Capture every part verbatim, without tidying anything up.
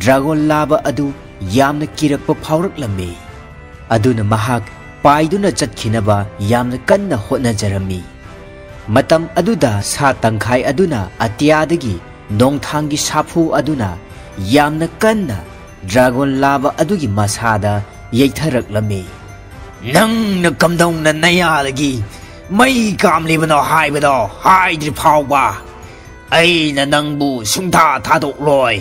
Dragon ꯂꯥꯕ ꯑꯗꯨ ꯌꯥꯝꯅ ꯀꯤꯔꯛꯄ ꯐꯥꯎꯔꯛꯂꯝꯃꯤ꯫ ꯑꯗꯨꯅ ꯃꯍꯥꯛ ꯄꯥꯏꯗꯨꯅ ꯆꯠꯈꯤꯅꯕ ꯌꯥꯝꯅ ꯀꯟꯅ ꯍꯣꯠꯅꯖꯔꯝꯃꯤ꯫ ꯃꯇꯝ ꯑꯗꯨꯗ ꯁꯥ ꯇꯪꯈꯥꯏ ꯑꯗꯨꯅ ꯑꯇꯤꯌꯥꯗꯒꯤ ꯅꯣꯡꯊꯥꯡꯒꯤ ꯁꯥꯐꯨ ꯑꯗꯨꯅ ꯌꯥꯝꯅ ꯀꯟꯅ ꯗ꯭ꯔꯥꯒꯣꯟ ꯂꯥꯕ ꯑꯗꯨꯒꯤ ꯃꯁꯥꯗ ꯌꯩꯊꯔꯛꯂꯝꯃꯤ꯫ "ꯅꯪꯅ ꯀꯝꯗꯧꯅ ꯅꯌꯥꯗꯒꯤ ꯃꯩ ꯀꯥꯝꯂꯤꯕꯅꯣ ꯍꯥꯏꯕꯗꯣ ꯍꯥꯏꯗ꯭ꯔꯤ ꯐꯥꯎꯕ ꯑꯩꯅ ꯅꯪꯕꯨ ꯁꯨꯡꯊꯥ ꯊꯥꯗꯣꯛꯂꯣꯏ꯫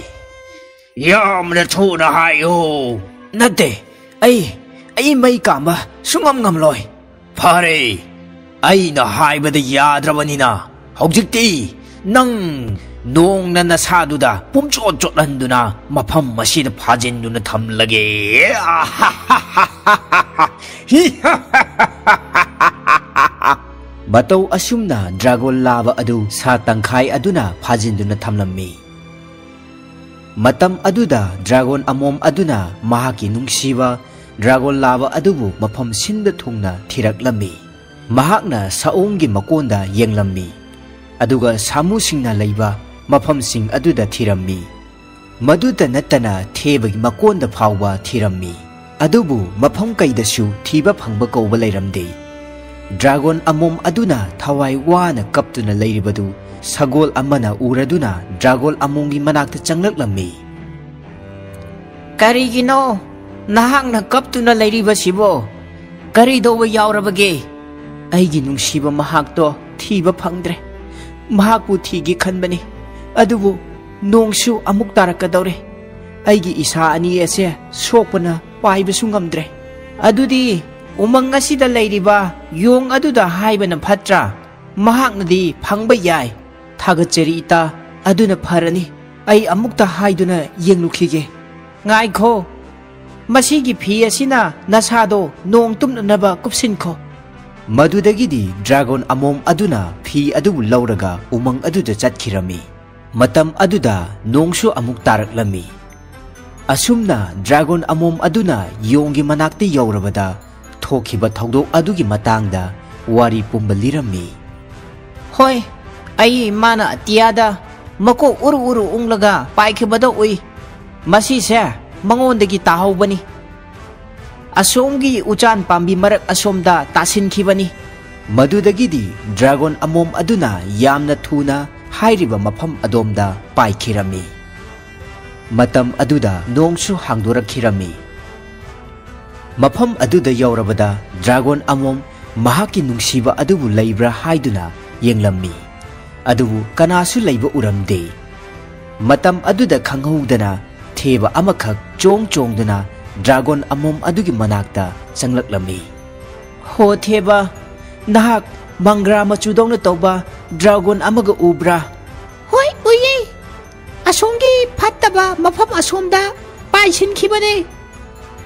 ꯌꯥꯝꯅ ꯊꯨꯅ ꯍꯥꯏꯌꯨ!" "ꯅꯠꯇꯦ, ꯑꯩ, ꯑꯩ ꯃꯩ ꯀꯥꯝꯕ ꯁꯨꯡꯉꯝ ꯉꯝꯂꯣꯏ꯫" "ꯐꯔꯦ, ꯑꯩꯅ ꯍꯥꯏꯕꯗ ꯌꯥꯗ꯭ꯔꯕꯅꯤꯅ ꯍꯧꯖꯤꯛꯇꯤ ꯅꯪ ꯅꯣꯡꯅ ꯅꯁꯥꯗꯨꯗ ꯄꯨꯝꯆꯣꯠ ꯆꯣꯠꯍꯟꯗꯨꯅ ꯃꯐꯝ ꯑꯁꯤꯗ ꯐꯥꯖꯤꯟꯗꯨꯅ ꯊꯝꯂꯒꯦ꯫" ꯃꯇꯧ ꯑꯁꯨꯝꯅ ꯗ꯭ꯔꯥꯒꯣꯟ ꯂꯥꯕ ꯑꯗꯨ ꯁꯥ ꯇꯪꯈꯥꯏ ꯑꯗꯨꯅ ꯐꯥꯖꯤꯟꯗꯨꯅ ꯊꯝꯂꯝꯃꯤ꯫ ꯃꯇꯝ ꯑꯗꯨꯗ ꯗ꯭ꯔꯥꯒꯣꯟ ꯑꯃꯣꯝ ꯑꯗꯨꯅ ꯃꯍꯥꯛꯀꯤ ꯅꯨꯡꯁꯤꯕ ꯗ꯭ꯔꯥꯒꯣꯟ ꯂꯥꯕ ꯑꯗꯨꯕꯨ ꯃꯐꯝ ꯁꯤꯟꯕ ꯊꯨꯡꯅ ꯊꯤꯔꯛꯂꯝꯃꯤ꯫ ꯃꯍꯥꯛꯅ ꯁꯑꯣꯝꯒꯤ ꯃꯀꯣꯟꯗ ꯌꯦꯡꯂꯝꯃꯤ, ꯑꯗꯨꯒ ꯁꯥꯃꯨꯁꯤꯡꯅ ꯂꯩꯕ ꯃꯐꯝꯁꯤꯡ ꯑꯗꯨꯗ ꯊꯤꯔꯝꯃꯤ꯫ ꯃꯗꯨꯇ ꯅꯠꯇꯅ ꯊꯦꯕꯒꯤ ꯃꯀꯣꯟꯗ ꯐꯥꯎꯕ ꯊꯤꯔꯝꯃꯤ꯫ ꯑꯗꯨꯕꯨ ꯃꯐꯝ ꯀꯩꯗꯁꯨ ꯊꯤꯕ ꯐꯪꯕ ꯀꯧꯕ ꯂꯩꯔꯝꯗꯦ꯫ ꯗ꯭ꯔꯥꯒꯣꯟ ꯑꯃꯣꯝ ꯑꯗꯨꯅ ꯊꯋꯥꯏ ꯋꯥꯅ ꯀꯞꯇꯨꯅ ꯂꯩꯔꯤꯕꯗꯨ ꯁꯒꯣꯜ ꯑꯃꯅ ꯎꯔꯗꯨꯅ ꯗ꯭ꯔꯥꯒꯣꯟ ꯑꯃꯣꯝꯒꯤ ꯃꯅꯥꯛꯇ ꯆꯪꯂꯛꯂꯝꯃꯤ꯫ "ꯀꯔꯤꯒꯤꯅꯣ ꯅꯍꯥꯛꯅ ꯀꯞꯇꯨꯅ ꯂꯩꯔꯤꯕꯁꯤꯕꯣ? ꯀꯔꯤ ꯇꯧꯕ ꯌꯥꯎꯔꯕꯒꯦ?" "ꯑꯩꯒꯤ ꯅꯨꯡꯁꯤꯕ ꯃꯍꯥꯛꯇꯣ ꯊꯤꯕ ꯐꯪꯗ꯭ꯔꯦ꯫ ꯃꯍꯥꯛꯄꯨ ꯊꯤꯒꯦ ꯈꯟꯕꯅꯤ, ꯑꯗꯨꯕꯨ ꯅꯣꯡꯁꯨ ꯑꯃꯨꯛ ꯇꯥꯔꯛꯀꯗꯧꯔꯦ꯫ ꯑꯩꯒꯤ ꯏꯁꯥ ꯑꯅꯤ ꯑꯁꯦ ꯁꯣꯛꯄꯅ ꯄꯥꯏꯕꯁꯨ ꯉꯝꯗ꯭ꯔꯦ꯫ ꯑꯗꯨꯗꯤ ꯎꯃꯪ ꯑꯁꯤꯗ ꯂꯩꯔꯤꯕ ꯌꯣꯡ ꯑꯗꯨꯗ ꯍꯥꯏꯕꯅ ꯐꯠꯇ꯭ꯔꯥ? ꯃꯍꯥꯛꯅꯗꯤ ꯐꯪꯕ ꯌꯥꯏ꯫ ꯊꯥꯒꯠꯆꯔꯤ ꯏꯇꯥ, ꯑꯗꯨꯅ ꯐꯔꯅꯤ꯫ ꯑꯩ ꯑꯃꯨꯛꯇ ꯍꯥꯏꯗꯨꯅ ꯌꯦꯡꯂꯨꯈꯤꯒꯦ꯫" "ꯉꯥꯏꯈꯣ, ꯃꯁꯤꯒꯤ ꯐꯤ ꯑꯁꯤꯅ ꯅꯁꯥꯗꯣ ꯅꯣꯡ ꯇꯨꯞꯅꯅꯕ ꯀꯨꯞꯁꯤꯟꯈꯣ꯫" ꯃꯗꯨꯗꯒꯤꯗꯤ ꯗ꯭ꯔꯥꯒꯣꯟ ꯑꯃꯣꯝ ꯑꯗꯨꯅ ꯐꯤ ꯑꯗꯨꯕꯨ ꯂꯧꯔꯒ ꯎꯃꯪ ꯑꯗꯨꯗ ꯆꯠꯈꯤꯔꯝꯃꯤ꯫ ꯃꯇꯝ ꯑꯗꯨꯗ ꯅꯣꯡꯁꯨ ꯑꯃꯨꯛ ꯇꯥꯔꯛꯂꯝꯃꯤ꯫ ꯑꯁꯨꯝꯅ ꯗ꯭ꯔꯥꯒꯣꯟ ꯑꯃꯣꯝ ꯑꯗꯨꯅ ꯌꯣꯡꯒꯤ ꯃꯅꯥꯛꯇ ꯌꯧꯔꯕꯗ ꯊꯣꯛꯈꯤꯕ ꯊꯧꯗꯣꯛ ꯑꯗꯨꯒꯤ ꯃꯇꯥꯡꯗ ꯋꯥꯔꯤ ꯄꯨꯝꯕ ꯂꯤꯔꯝꯃꯤ꯫ "ꯍꯣꯏ, ꯑꯩ ꯏꯃꯥꯅ ꯑꯇꯤꯌꯥꯗ ꯃꯀꯣꯛ ꯎꯔꯨ ꯎꯔꯨ ꯎꯪꯂꯒ ꯄꯥꯏꯈꯤꯕꯗ ꯎꯏ꯫ ꯃꯁꯤꯁꯦ ꯃꯉꯣꯟꯗꯒꯤ ꯇꯥꯍꯧꯕꯅꯤ꯫ ꯑꯁꯣꯝꯒꯤ ꯎꯆꯥꯟ ꯄꯥꯝꯕꯤ ꯃꯔꯛ ꯑꯁꯣꯝꯗ ꯇꯥꯁꯤꯟꯈꯤꯕꯅꯤ꯫ ꯃꯗꯨꯗꯒꯤꯗꯤ ꯗ꯭ꯔꯥꯒꯣꯟ ꯑꯃꯣꯝ ꯑꯗꯨꯅ ꯌꯥꯝꯅ ꯊꯨꯅ ꯍꯥꯏꯔꯤꯕ ꯃꯐꯝ ꯑꯗꯣꯝꯗ ꯄꯥꯏꯈꯤꯔꯝꯃꯤ꯫ ꯃꯇꯝ ꯑꯗꯨꯗ ꯅꯣꯡꯁꯨ ꯍꯥꯡꯗꯣꯔꯛꯈꯤꯔꯝꯃꯤ꯫ ꯃꯐꯝ ꯑꯗꯨꯗ ꯌꯧꯔꯕꯗ ꯗ꯭ꯔꯥꯒꯣꯟ ꯑꯃꯣꯝ ꯃꯍꯥꯛꯀꯤ ꯅꯨꯡꯁꯤꯕ ꯑꯗꯨꯕꯨ ꯂꯩꯕ꯭ꯔꯥ ꯍꯥꯏꯗꯨꯅ ꯌꯦꯡꯂꯝꯃꯤ꯫ ꯑꯗꯨꯕꯨ ꯀꯅꯥꯁꯨ ꯂꯩꯕ ꯎꯔꯝꯗꯦ꯫ ꯃꯇꯝ ꯑꯗꯨꯗ ꯈꯪꯍꯧꯗꯅ ꯊꯦꯕ ꯑꯃꯈꯛ ꯆꯣꯡ ꯆꯣꯡꯗꯨꯅ ꯗ꯭ꯔꯥꯒꯣꯟ ꯑꯃꯣꯝ ꯑꯗꯨꯒꯤ ꯃꯅꯥꯛꯇ ꯆꯪꯂꯛꯂꯝꯃꯤ꯫ "ꯍꯣ ꯊꯦꯕ, ꯅꯍꯥꯛ ꯃꯪꯒ꯭ꯔꯥ ꯃꯆꯨꯗꯧꯅ ꯇꯧꯕ ꯗ꯭ꯔꯥꯒꯣꯟ ꯑꯃꯒ ꯎꯕ꯭ꯔꯥ?" "ꯍꯣꯏ, ꯎꯏꯌꯦ꯫ ꯑꯁꯣꯝꯒꯤ ꯐꯠꯇꯕ ꯃꯐꯝ ꯑꯁꯣꯝꯗ ꯄꯥꯏꯁꯤꯟꯈꯤꯕꯅꯦ꯫"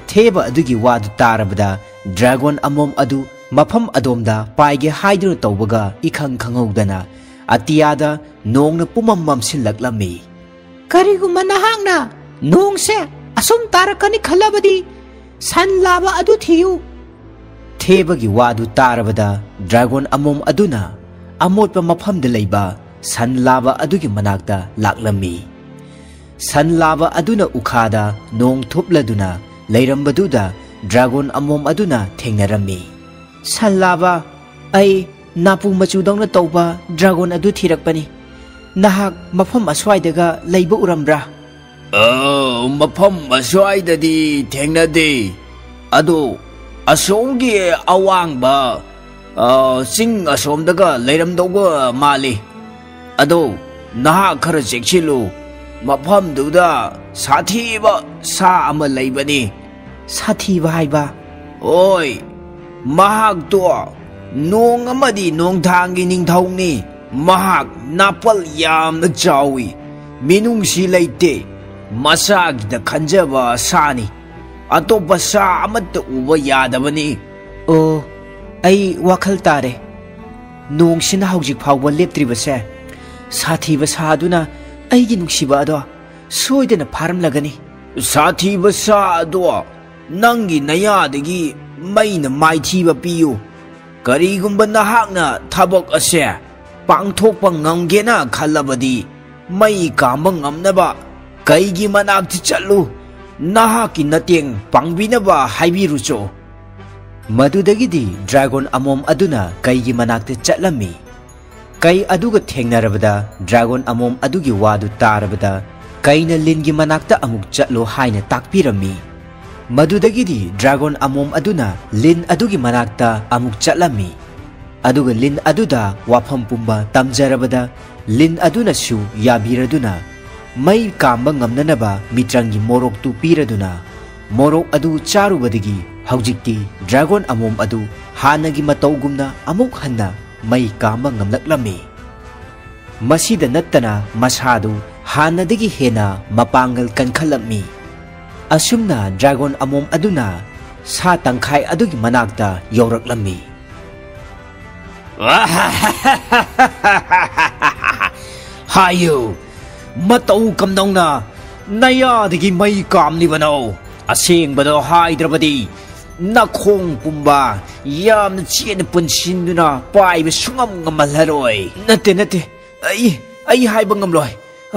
ꯊꯦꯕ ꯑꯗꯨꯒꯤ ꯋꯥꯗꯨ ꯇꯥꯔꯕꯗ ꯗ꯭ꯔꯥꯒꯣꯟ ꯑꯃꯣꯝ ꯑꯗꯨ ꯃꯐꯝ ꯑꯗꯣꯝꯗ ꯄꯥꯏꯒꯦ ꯍꯥꯏꯗꯨꯅ ꯇꯧꯕꯒ ꯏꯈꯪ ꯈꯪꯍꯧꯗꯅ ꯑꯇꯤꯌꯥꯗ ꯅꯣꯡꯅ ꯄꯨꯃꯝ ꯃꯝꯁꯤꯜꯂꯛꯂꯝꯃꯤ꯫ "ꯀꯔꯤꯒꯨꯝꯕ ꯅꯍꯥꯛꯅ ꯅꯣꯡꯁꯦ ꯑꯁꯨꯝ ꯇꯥꯔꯛꯀꯅꯤ ꯈꯜꯂꯕꯗꯤ ꯁꯟ ꯂꯥꯕ ꯑꯗꯨ ꯊꯤꯌꯨ꯫" ꯊꯦꯕꯒꯤ ꯋꯥꯗꯨ ꯇꯥꯔꯕꯗ ꯗ꯭ꯔꯥꯒꯣꯟ ꯑꯃꯣꯝ ꯑꯗꯨꯅ ꯑꯃꯣꯠꯄ ꯃꯐꯝꯗ ꯂꯩꯕ ꯁꯟ ꯂꯥꯕ ꯑꯗꯨꯒꯤ ꯃꯅꯥꯛꯇ ꯂꯥꯛꯂꯝꯃꯤ꯫ ꯁꯟ ꯂꯥꯕ ꯑꯗꯨꯅ ꯎꯈꯥꯗ ꯅꯣꯡ ꯊꯨꯞꯂꯗꯨꯅ ꯂꯩꯔꯝꯕꯗꯨꯗ ꯗ꯭ꯔꯥꯒꯣꯟ ꯑꯃꯣꯝ ꯑꯗꯨꯅ ꯊꯦꯡꯅꯔꯝꯃꯤ꯫ "ꯁꯟ ꯂꯥꯕ, ꯑꯩ ꯅꯥꯄꯨ ꯃꯆꯨꯗꯧꯅ ꯇꯧꯕ ꯗ꯭ꯔꯥꯒꯣꯟ ꯑꯗꯨ ꯊꯤꯔꯛꯄꯅꯤ꯫ ꯅꯍꯥꯛ ꯃꯐꯝ ꯑꯁ꯭ꯋꯥꯏꯗꯒ ꯂꯩꯕ ꯎꯔꯝꯕ꯭ꯔꯥ?" "ꯑ, ꯃꯐꯝ ꯑꯁ꯭ꯋꯥꯏꯗꯗꯤ ꯊꯦꯡꯅꯗꯦ꯫ ꯑꯗꯣ ꯑꯁꯣꯝꯒꯤ ꯑꯋꯥꯡꯕ, ꯑ, ꯆꯤꯡ ꯑꯁꯣꯝꯗꯒ ꯂꯩꯔꯝꯗꯧꯕ ꯃꯥꯜꯂꯤ꯫ ꯑꯗꯣ ꯅꯍꯥꯛ ꯈꯔ ꯆꯦꯛꯁꯤꯜꯂꯨ꯫ ꯃꯐꯝꯗꯨꯗ ꯁꯥꯊꯤꯕ ꯁꯥ ꯑꯃ ꯂꯩꯕꯅꯤ꯫" "ꯁꯥꯊꯤꯕ ꯍꯥꯏꯕ?" "ꯍꯣꯏ, ꯃꯍꯥꯛꯇꯣ ꯅꯣꯡ ꯑꯃꯗꯤ ꯅꯣꯡꯊꯥꯡꯒꯤ ꯅꯤꯡꯊꯧꯅꯤ꯫ ꯃꯍꯥꯛ ꯅꯥꯄꯜ ꯌꯥꯝꯅ ꯆꯥꯎꯏ꯫ ꯃꯤꯅꯨꯡꯁꯤ ꯂꯩꯇꯦ꯫ ꯃꯁꯥꯒꯤꯗ ꯈꯟꯖꯕ ꯁꯥꯅꯤ꯫ ꯑꯇꯣꯞꯄ ꯁꯥ ꯑꯃꯠꯇ ꯎꯕ ꯌꯥꯗꯕꯅꯤ꯫" "ꯑꯣ, ꯑꯩ ꯋꯥꯈꯜ ꯇꯥꯔꯦ꯫ ꯅꯣꯡꯁꯤꯅ ꯍꯧꯖꯤꯛ ꯐꯥꯎꯕ ꯂꯦꯞꯇ꯭ꯔꯤꯕꯁꯦ, ꯁꯥꯊꯤꯕ ꯁꯥ ꯑꯗꯨꯅ ꯑꯩꯒꯤ ꯅꯨꯡꯁꯤꯕ ꯑꯗꯣ ꯁꯣꯏꯗꯅ ꯐꯥꯔꯝꯂꯒꯅꯤ꯫" "ꯁꯥꯊꯤꯕ ꯁꯥ ꯑꯗꯣ ꯅꯪꯒꯤ ꯅꯌꯥꯗꯒꯤ ꯃꯩꯅ ꯃꯥꯏꯊꯤꯕ ꯄꯤꯌꯨ꯫ ꯀꯔꯤꯒꯨꯝꯕ ꯅꯍꯥꯛꯅ ꯊꯕꯛ ꯑꯁꯦ ꯄꯥꯡꯊꯣꯛꯄ ꯉꯝꯒꯦꯅ ꯈꯜꯂꯕꯗꯤ, ꯃꯩ ꯀꯥꯝꯕ ꯉꯝꯅꯕ ꯀꯩꯒꯤ ꯃꯅꯥꯛꯇ ꯆꯠꯂꯨ, ꯅꯍꯥꯛꯀꯤ ꯃꯇꯦꯡ ꯄꯥꯡꯕꯤꯅꯕ ꯍꯥꯏꯕꯤꯔꯨꯆꯣ꯫" ꯃꯗꯨꯗꯒꯤꯗꯤ ꯗ꯭ꯔꯥꯒꯣꯟ ꯑꯃꯣꯝ ꯑꯗꯨꯅ ꯀꯩꯒꯤ ꯃꯅꯥꯛꯇ ꯆꯠꯂꯝꯃꯤ꯫ ꯀꯩ ꯑꯗꯨꯒ ꯊꯦꯡꯅꯔꯕꯗ ꯗ꯭ꯔꯥꯒꯣꯟ ꯑꯃꯣꯝ ꯑꯗꯨꯒꯤ ꯋꯥꯗꯨ ꯇꯥꯔꯕꯗ ꯀꯩꯅ ꯂꯤꯟꯒꯤ ꯃꯅꯥꯛꯇ ꯑꯃꯨꯛ ꯆꯠꯂꯣ ꯍꯥꯏꯅ ꯇꯥꯛꯄꯤꯔꯝꯃꯤ꯫ ꯃꯗꯨꯗꯒꯤꯗꯤ ꯗ꯭ꯔꯥꯒꯣꯟ ꯑꯃꯣꯝ ꯑꯗꯨꯅ ꯂꯤꯟ ꯑꯗꯨꯒꯤ ꯃꯅꯥꯛꯇ ꯑꯃꯨꯛ ꯆꯠꯂꯝꯃꯤ꯫ ꯑꯗꯨꯒ ꯂꯤꯟ ꯑꯗꯨꯗ ꯋꯥꯐꯝ ꯄꯨꯝꯕ ꯇꯝꯖꯔꯕꯗ ꯂꯤꯟ ꯑꯗꯨꯅꯁꯨ ꯌꯥꯕꯤꯔꯗꯨꯅ ꯃꯩ ꯀꯥꯝꯕ ꯉꯝꯅꯅꯕ ꯃꯤꯇ꯭ꯔꯪꯒꯤ ꯃꯣꯔꯣꯛꯇꯨ ꯄꯤꯔꯗꯨꯅ ꯃꯣꯔꯣꯛ ꯑꯗꯨ ꯆꯥꯔꯨꯕꯗꯒꯤ ꯍꯧꯖꯤꯛꯇꯤ ꯗ꯭ꯔꯥꯒꯣꯟ ꯑꯃꯣꯝ ꯑꯗꯨ ꯍꯥꯟꯅꯒꯤ ꯃꯇꯧꯒꯨꯝꯅ ꯑꯃꯨꯛ ꯍꯟꯅ ꯃꯩ ꯀꯥꯝꯕ ꯉꯝꯂꯛꯂꯝꯃꯤ꯫ ꯃꯁꯤꯗ ꯅꯠꯇꯅ ꯃꯁꯥꯗꯨ ꯍꯥꯟꯅꯗꯒꯤ ꯍꯦꯟꯅ ꯃꯄꯥꯡꯒꯜ ꯀꯟꯈꯠꯂꯝꯃꯤ꯫ ꯑꯁꯨꯝꯅ ꯗ꯭ꯔꯥꯒꯣꯟ ꯑꯃꯣꯝ ꯑꯗꯨꯅ ꯁꯥ ꯇꯪꯈꯥꯏ ꯑꯗꯨꯒꯤ ꯃꯅꯥꯛꯇ ꯌꯧꯔꯛꯂꯝꯃꯤ꯫ ꯍꯥꯏꯌꯨ, ꯃꯇꯧ ꯀꯝꯗꯧꯅ ꯅꯌꯥꯗꯒꯤ ꯃꯩ ꯀꯥꯝꯂꯤꯕꯅꯣ? ꯑꯁꯦꯡꯕꯗꯣ ꯍꯥꯏꯗ꯭ꯔꯕꯗꯤ ꯅꯈꯣꯡ ꯄꯨꯝꯕ ꯌꯥꯝꯅ ꯆꯦꯠꯅ ꯄꯨꯟꯁꯤꯟꯗꯨꯅ ꯄꯥꯏꯕ ꯁꯨꯡꯉꯝ ꯉꯝꯍꯜꯂꯔꯣꯏ꯫ ꯅꯠꯇꯦ, ꯅꯠꯇꯦ, ꯑꯩ, ꯑꯩ ꯍꯥꯏꯕ ꯉꯝꯂꯣꯏ꯫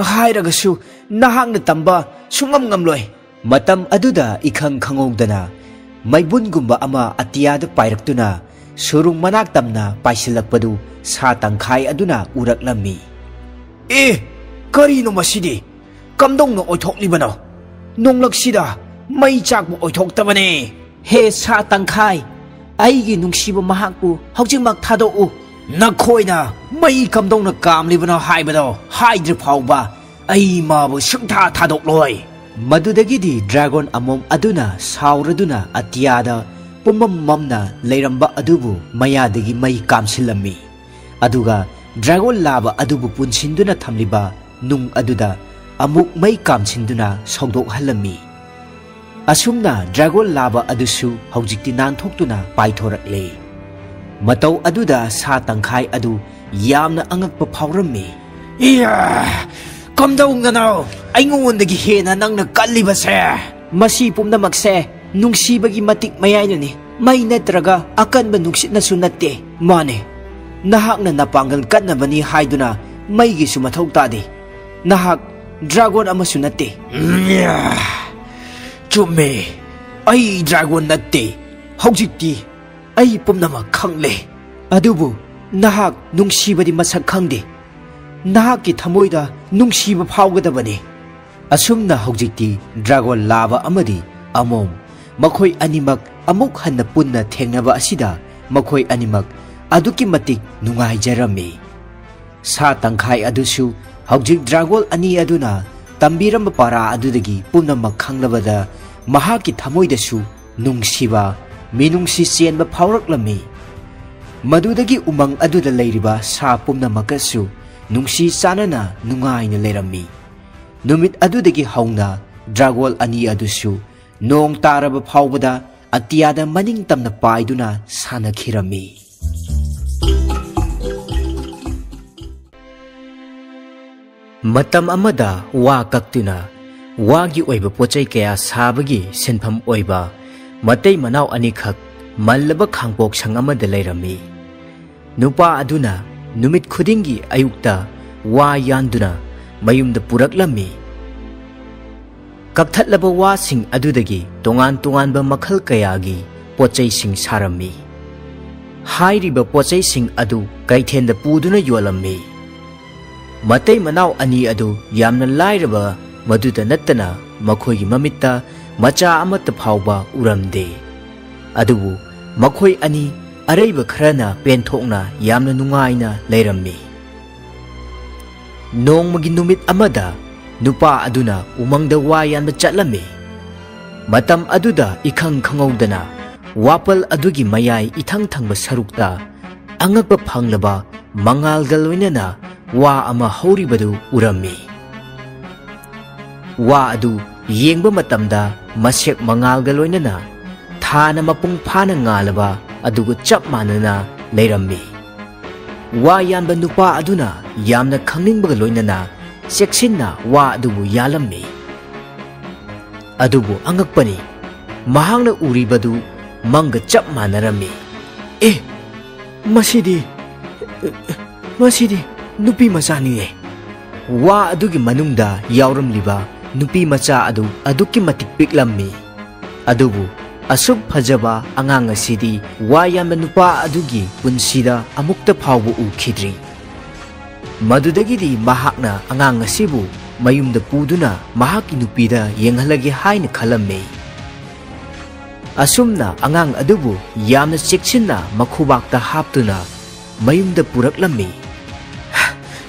ꯍꯥꯏꯔꯒꯁꯨ ꯅꯍꯥꯛꯅ ꯇꯝꯕ ꯁꯨꯡꯉꯝ ꯉꯝꯂꯣꯏ꯫ ꯃꯇꯝ ꯑꯗꯨꯗ ꯏꯈꯪ ꯈꯪꯍꯧꯗꯅ ꯃꯩꯕꯨꯟꯒꯨꯝꯕ ꯑꯃ ꯑꯇꯤꯌꯥꯗ ꯄꯥꯏꯔꯛꯇꯨꯅ ꯁꯨꯔꯨꯡ ꯃꯅꯥꯛ ꯇꯝꯅ ꯄꯥꯏꯁꯤꯜꯂꯛꯄꯗꯨ ꯁꯥ ꯇꯪꯈꯥꯏ ꯑꯗꯨꯅ ꯎꯔꯛꯂꯝꯃꯤ꯫ ꯑꯦ, ꯀꯔꯤꯅꯣ ꯃꯁꯤꯗꯤ? ꯀꯝꯗꯧꯅ ꯑꯣꯏꯊꯣꯛꯂꯤꯕꯅꯣ? ꯅꯣꯡꯂꯛꯁꯤꯗ ꯃꯩ ꯆꯥꯛꯄ ꯑꯣꯏꯊꯣꯛꯇꯕꯅꯦ꯫ ꯍꯦ ꯁꯥ ꯇꯪꯈꯥꯏ, ꯑꯩꯒꯤ ꯅꯨꯡꯁꯤꯕ ꯃꯍꯥꯛꯄꯨ ꯍꯧꯖꯤꯛꯃꯛ ꯊꯥꯗꯣꯛꯎ꯫ ꯅꯈꯣꯏꯅ ꯃꯩ ꯀꯝꯗꯧꯅ ꯀꯥꯝꯂꯤꯕꯅꯣ ꯍꯥꯏꯕꯗꯣ ꯍꯥꯏꯗ꯭ꯔꯤ ꯐꯥꯎꯕ ꯑꯩ ꯃꯥꯕꯨ ꯁꯨꯡꯊꯥ ꯊꯥꯗꯣꯛꯂꯣꯏ꯫ ꯃꯗꯨꯗꯒꯤꯗꯤ ꯗ꯭ꯔꯥꯒꯣꯟ ꯑꯃꯣꯝ ꯑꯗꯨꯅ ꯁꯥꯎꯔꯗꯨꯅ ꯑꯇꯤꯌꯥꯗ ꯄꯨꯝꯃꯝ ꯃꯝꯅ ꯂꯩꯔꯝꯕ ꯑꯗꯨꯕꯨ ꯃꯌꯥꯗꯒꯤ ꯃꯩ ꯀꯥꯝꯁꯤꯜꯂꯝꯃꯤ꯫ ꯑꯗꯨꯒ ꯗ꯭ꯔꯥꯒꯣꯟ ꯂꯥꯕ ꯑꯗꯨꯕꯨ ꯄꯨꯟꯁꯤꯟꯗꯨꯅ ꯊꯝꯂꯤꯕ ꯅꯨꯡ ꯑꯗꯨꯗ ꯑꯃꯨꯛ ꯃꯩ ꯀꯥꯝꯁꯤꯟꯗꯨꯅ ꯁꯧꯗꯣꯛꯍꯜꯂꯝꯃꯤ꯫ ꯑꯁꯨꯝꯅ ꯗ꯭ꯔꯥꯒꯣꯟ ꯂꯥꯕ ꯑꯗꯨꯁꯨ ꯍꯧꯖꯤꯛꯇꯤ ꯅꯥꯟꯊꯣꯛꯇꯨꯅ ꯄꯥꯏꯊꯣꯔꯛꯂꯦ꯫ ꯃꯇꯧ ꯑꯗꯨꯗ ꯁꯥ ꯇꯪꯈꯥꯏ ꯑꯗꯨ ꯌꯥꯝꯅ ꯑꯉꯛꯄ ꯐꯥꯎꯔꯝꯃꯤ꯫ ꯏꯌꯥ! ꯀꯝꯗꯧꯅꯅꯣ ꯑꯩꯉꯣꯟꯗꯒꯤ ꯍꯦꯟꯅ ꯅꯪꯅ ꯀꯜꯂꯤꯕꯁꯦ? ꯃꯁꯤ ꯄꯨꯝꯅꯃꯛꯁꯦ ꯅꯨꯡꯁꯤꯕꯒꯤ ꯃꯇꯤꯛ ꯃꯌꯥꯏꯅꯅꯤ, ꯃꯩ ꯅꯠꯇ꯭ꯔꯒ ꯑꯀꯟꯕ ꯅꯨꯡꯁꯤꯠꯅꯁꯨ ꯅꯠꯇꯦ꯫ ꯃꯥꯅꯦ, ꯅꯍꯥꯛꯅ ꯅꯄꯥꯡꯒꯜ ꯀꯟꯅꯕꯅꯤ ꯍꯥꯏꯗꯨꯅ ꯃꯩꯒꯤꯁꯨ ꯃꯊꯧ ꯇꯥꯗꯦ꯫ ꯅꯍꯥꯛ ꯗ꯭ꯔꯥꯒꯣꯟ ꯑꯃꯁꯨ ꯅꯠꯇꯦ꯫ ꯎꯝ, ꯌꯥ꯫ ꯆꯨꯝꯃꯦ, ꯑꯩ ꯗ꯭ꯔꯥꯒꯣꯟ ꯅꯠꯇꯦ꯫ "ꯍꯧꯖꯤꯛꯇꯤ ꯑꯩ ꯄꯨꯝꯅꯃꯛ ꯈꯪꯂꯦ꯫ ꯑꯗꯨꯕꯨ ꯅꯍꯥꯛ ꯅꯨꯡꯁꯤꯕꯗꯤ ꯃꯁꯛ ꯈꯪꯗꯦ꯫ ꯅꯍꯥꯛꯀꯤ ꯊꯃꯣꯏꯗ ꯅꯨꯡꯁꯤꯕ ꯐꯥꯎꯒꯗꯕꯅꯤ꯫" ꯑꯁꯨꯝꯅ ꯍꯧꯖꯤꯛꯇꯤ ꯗ꯭ꯔꯥꯒꯣꯟ ꯂꯥꯕ ꯑꯃꯗꯤ ꯑꯃꯣꯝ, ꯃꯈꯣꯏ ꯑꯅꯤꯃꯛ ꯑꯃꯨꯛ ꯍꯟꯅ ꯄꯨꯟꯅ ꯊꯦꯡꯅꯕ ꯑꯁꯤꯗ ꯃꯈꯣꯏ ꯑꯅꯤꯃꯛ ꯑꯗꯨꯛꯀꯤ ꯃꯇꯤꯛ ꯅꯨꯡꯉꯥꯏꯖꯔꯝꯃꯤ꯫ ꯁꯥ ꯇꯪꯈꯥꯏ ꯑꯗꯨꯁꯨ ꯍꯧꯖꯤꯛ ꯗ꯭ꯔꯥꯒꯣꯟ ꯑꯅꯤ ꯑꯗꯨꯅ ꯇꯝꯕꯤꯔꯝꯕ ꯄꯥꯔꯥ ꯑꯗꯨꯗꯒꯤ ꯄꯨꯝꯅꯃꯛ ꯈꯪꯂꯕꯗ, ꯃꯍꯥꯛꯀꯤ ꯊꯃꯣꯏꯗꯁꯨ ꯅꯨꯡꯁꯤꯕ, ꯃꯤꯅꯨꯡꯁꯤ ꯆꯦꯟꯕ ꯐꯥꯎꯔꯛꯂꯝꯃꯤ꯫ ꯃꯗꯨꯗꯒꯤ ꯎꯃꯪ ꯑꯗꯨꯗ ꯂꯩꯔꯤꯕ ꯁꯥ ꯄꯨꯝꯅꯃꯛꯀꯁꯨ ꯅꯨꯡꯁꯤ ꯆꯥꯟꯅꯅ ꯅꯨꯡꯉꯥꯏꯅ ꯂꯩꯔꯝꯃꯤ꯫ ꯅꯨꯃꯤꯠ ꯑꯗꯨꯗꯒꯤ ꯍꯧꯅ ꯗ꯭ꯔꯥꯒꯣꯟ ꯑꯅꯤ ꯑꯗꯨꯁꯨ ꯅꯣꯡ ꯇꯥꯔꯕ ꯐꯥꯎꯕꯗ ꯑꯇꯤꯌꯥꯗ ꯃꯅꯤꯡ ꯇꯝꯅ ꯄꯥꯏꯗꯨꯅ ꯁꯥꯟꯅꯈꯤꯔꯝꯃꯤ꯫ ꯃꯇꯝ ꯑꯃꯗ ꯋꯥ ꯀꯛꯇꯨꯅ ꯋꯥꯒꯤ ꯑꯣꯏꯕ ꯄꯣꯠꯆꯩ ꯀꯌꯥ ꯁꯥꯕꯒꯤ ꯁꯤꯟꯐꯝ ꯑꯣꯏꯕ ꯃꯇꯩ ꯃꯅꯥꯎ ꯑꯅꯤꯈꯛ ꯃꯜꯂꯕ ꯈꯥꯡꯄꯣꯛ ꯁꯪ ꯑꯃꯗ ꯂꯩꯔꯝꯃꯤ꯫ ꯅꯨꯄꯥ ꯑꯗꯨꯅ ꯅꯨꯃꯤꯠ ꯈꯨꯗꯤꯡꯒꯤ ꯑꯌꯨꯛꯇ ꯋꯥ ꯌꯥꯟꯗꯨꯅ ꯃꯌꯨꯝꯗ ꯄꯨꯔꯛꯂꯝꯃꯤ꯫ ꯀꯛꯊꯠꯂꯕ ꯋꯥꯁꯤꯡ ꯑꯗꯨꯗꯒꯤ ꯇꯣꯉꯥꯟ ꯇꯣꯉꯥꯟꯕ ꯃꯈꯜ ꯀꯌꯥꯒꯤ ꯄꯣꯠꯆꯩꯁꯤꯡ ꯁꯥꯔꯝꯃꯤ꯫ ꯍꯥꯏꯔꯤꯕ ꯄꯣꯠꯆꯩꯁꯤꯡ ꯑꯗꯨ ꯀꯩꯊꯦꯜꯗ ꯄꯨꯗꯨꯅ ꯌꯣꯜꯂꯝꯃꯤ꯫ ꯃꯇꯩ ꯃꯅꯥꯎ ꯑꯅꯤ ꯑꯗꯨ ꯌꯥꯝꯅ ꯂꯥꯏꯔꯕ ꯃꯗꯨꯗ ꯅꯠꯇꯅ ꯃꯈꯣꯏꯒꯤ ꯃꯃꯤꯠꯇ ꯃꯆꯥ ꯑꯃꯠꯇ ꯐꯥꯎꯕ ꯎꯔꯝꯗꯦ꯫ ꯑꯗꯨꯕꯨ ꯃꯈꯣꯏ ꯑꯅꯤ ꯑꯔꯩꯕ ꯈꯔꯅ ꯄꯦꯟꯊꯣꯛꯅ ꯌꯥꯝꯅ ꯅꯨꯡꯉꯥꯏꯅ ꯂꯩꯔꯝꯃꯤ꯫ ꯅꯣꯡꯃꯒꯤ ꯅꯨꯃꯤꯠ ꯑꯃꯗ ꯅꯨꯄꯥ ꯑꯗꯨꯅ ꯎꯃꯪꯗ ꯋꯥ ꯌꯥꯟꯕ ꯆꯠꯂꯝꯃꯤ꯫ ꯃꯇꯝ ꯑꯗꯨꯗ ꯏꯈꯪ ꯈꯪꯍꯧꯗꯅ ꯋꯥꯄꯜ ꯑꯗꯨꯒꯤ ꯃꯌꯥꯏ ꯏꯊꯪ ꯊꯪꯕ ꯁꯔꯨꯛꯇ ꯑꯉꯛꯄ ꯐꯪꯂꯕ ꯃꯉꯥꯜꯒ ꯂꯣꯏꯅꯅ ꯋꯥ ꯑꯃ ꯍꯧꯔꯤꯕꯗꯨ ꯎꯔꯝꯃꯤ꯫ ꯋꯥ ꯑꯗꯨ ꯌꯦꯡꯕ ꯃꯇꯝꯗ ꯃꯁꯦꯛ ꯃꯉꯥꯜꯒ ꯂꯣꯏꯅꯅ ꯊꯥꯅ ꯃꯄꯨꯡ ꯐꯥꯅ ꯉꯥꯜꯂꯕ ꯑꯗꯨꯒ ꯆꯞ ꯃꯥꯟꯅꯅ ꯂꯩꯔꯝꯃꯤ꯫ ꯋꯥ ꯌꯥꯟꯕ ꯅꯨꯄꯥ ꯑꯗꯨꯅ ꯌꯥꯝꯅ ꯈꯪꯅꯤꯡꯕꯒ ꯂꯣꯏꯅꯅ ꯆꯦꯛꯁꯤꯟꯅ ꯋꯥ ꯑꯗꯨꯕꯨ ꯌꯥꯜꯂꯝꯃꯤ꯫ ꯑꯗꯨꯕꯨ ꯑꯉꯛꯄꯅꯤ, ꯃꯍꯥꯛꯅ ꯎꯔꯤꯕꯗꯨ ꯃꯪꯒ ꯆꯞ ꯃꯥꯟꯅꯔꯝꯃꯤ꯫ "ꯑꯦ, ꯃꯁꯤꯗꯤ, ꯃꯁꯤꯗꯤ ꯅꯨꯄꯤ ꯃꯆꯥꯅꯤꯅꯦ!" ꯋꯥ ꯑꯗꯨꯒꯤ ꯃꯅꯨꯡꯗ ꯌꯥꯎꯔꯝꯂꯤꯕ ꯅꯨꯄꯤ ꯃꯆꯥ ꯑꯗꯨ ꯑꯗꯨꯛꯀꯤ ꯃꯇꯤꯛ ꯄꯤꯛꯂꯝꯃꯤ꯫ ꯑꯗꯨꯕꯨ ꯑꯁꯨꯛ ꯐꯖꯕ ꯑꯉꯥꯡ ꯑꯁꯤꯗꯤ ꯋꯥ ꯌꯥꯝꯕ ꯅꯨꯄꯥ ꯑꯗꯨꯒꯤ ꯄꯨꯟꯁꯤꯗ ꯑꯃꯨꯛꯇ ꯐꯥꯎꯕ ꯎꯈꯤꯗ꯭ꯔꯤ꯫ ꯃꯗꯨꯗꯒꯤꯗꯤ ꯃꯍꯥꯛꯅ ꯑꯉꯥꯡ ꯑꯁꯤꯕꯨ ꯃꯌꯨꯝꯗ ꯄꯨꯗꯨꯅ ꯃꯍꯥꯛꯀꯤ ꯅꯨꯄꯤꯗ ꯌꯦꯡꯍꯜꯂꯒꯦ ꯍꯥꯏꯅ ꯈꯜꯂꯝꯃꯤ꯫ ꯑꯁꯨꯝꯅ ꯑꯉꯥꯡ ꯑꯗꯨꯕꯨ ꯌꯥꯝꯅ ꯆꯦꯛꯁꯤꯟꯅ ꯃꯈꯨꯕꯥꯛꯇ ꯍꯥꯞꯇꯨꯅ ꯃꯌꯨꯝꯗ ꯄꯨꯔꯛꯂꯝꯃꯤ꯫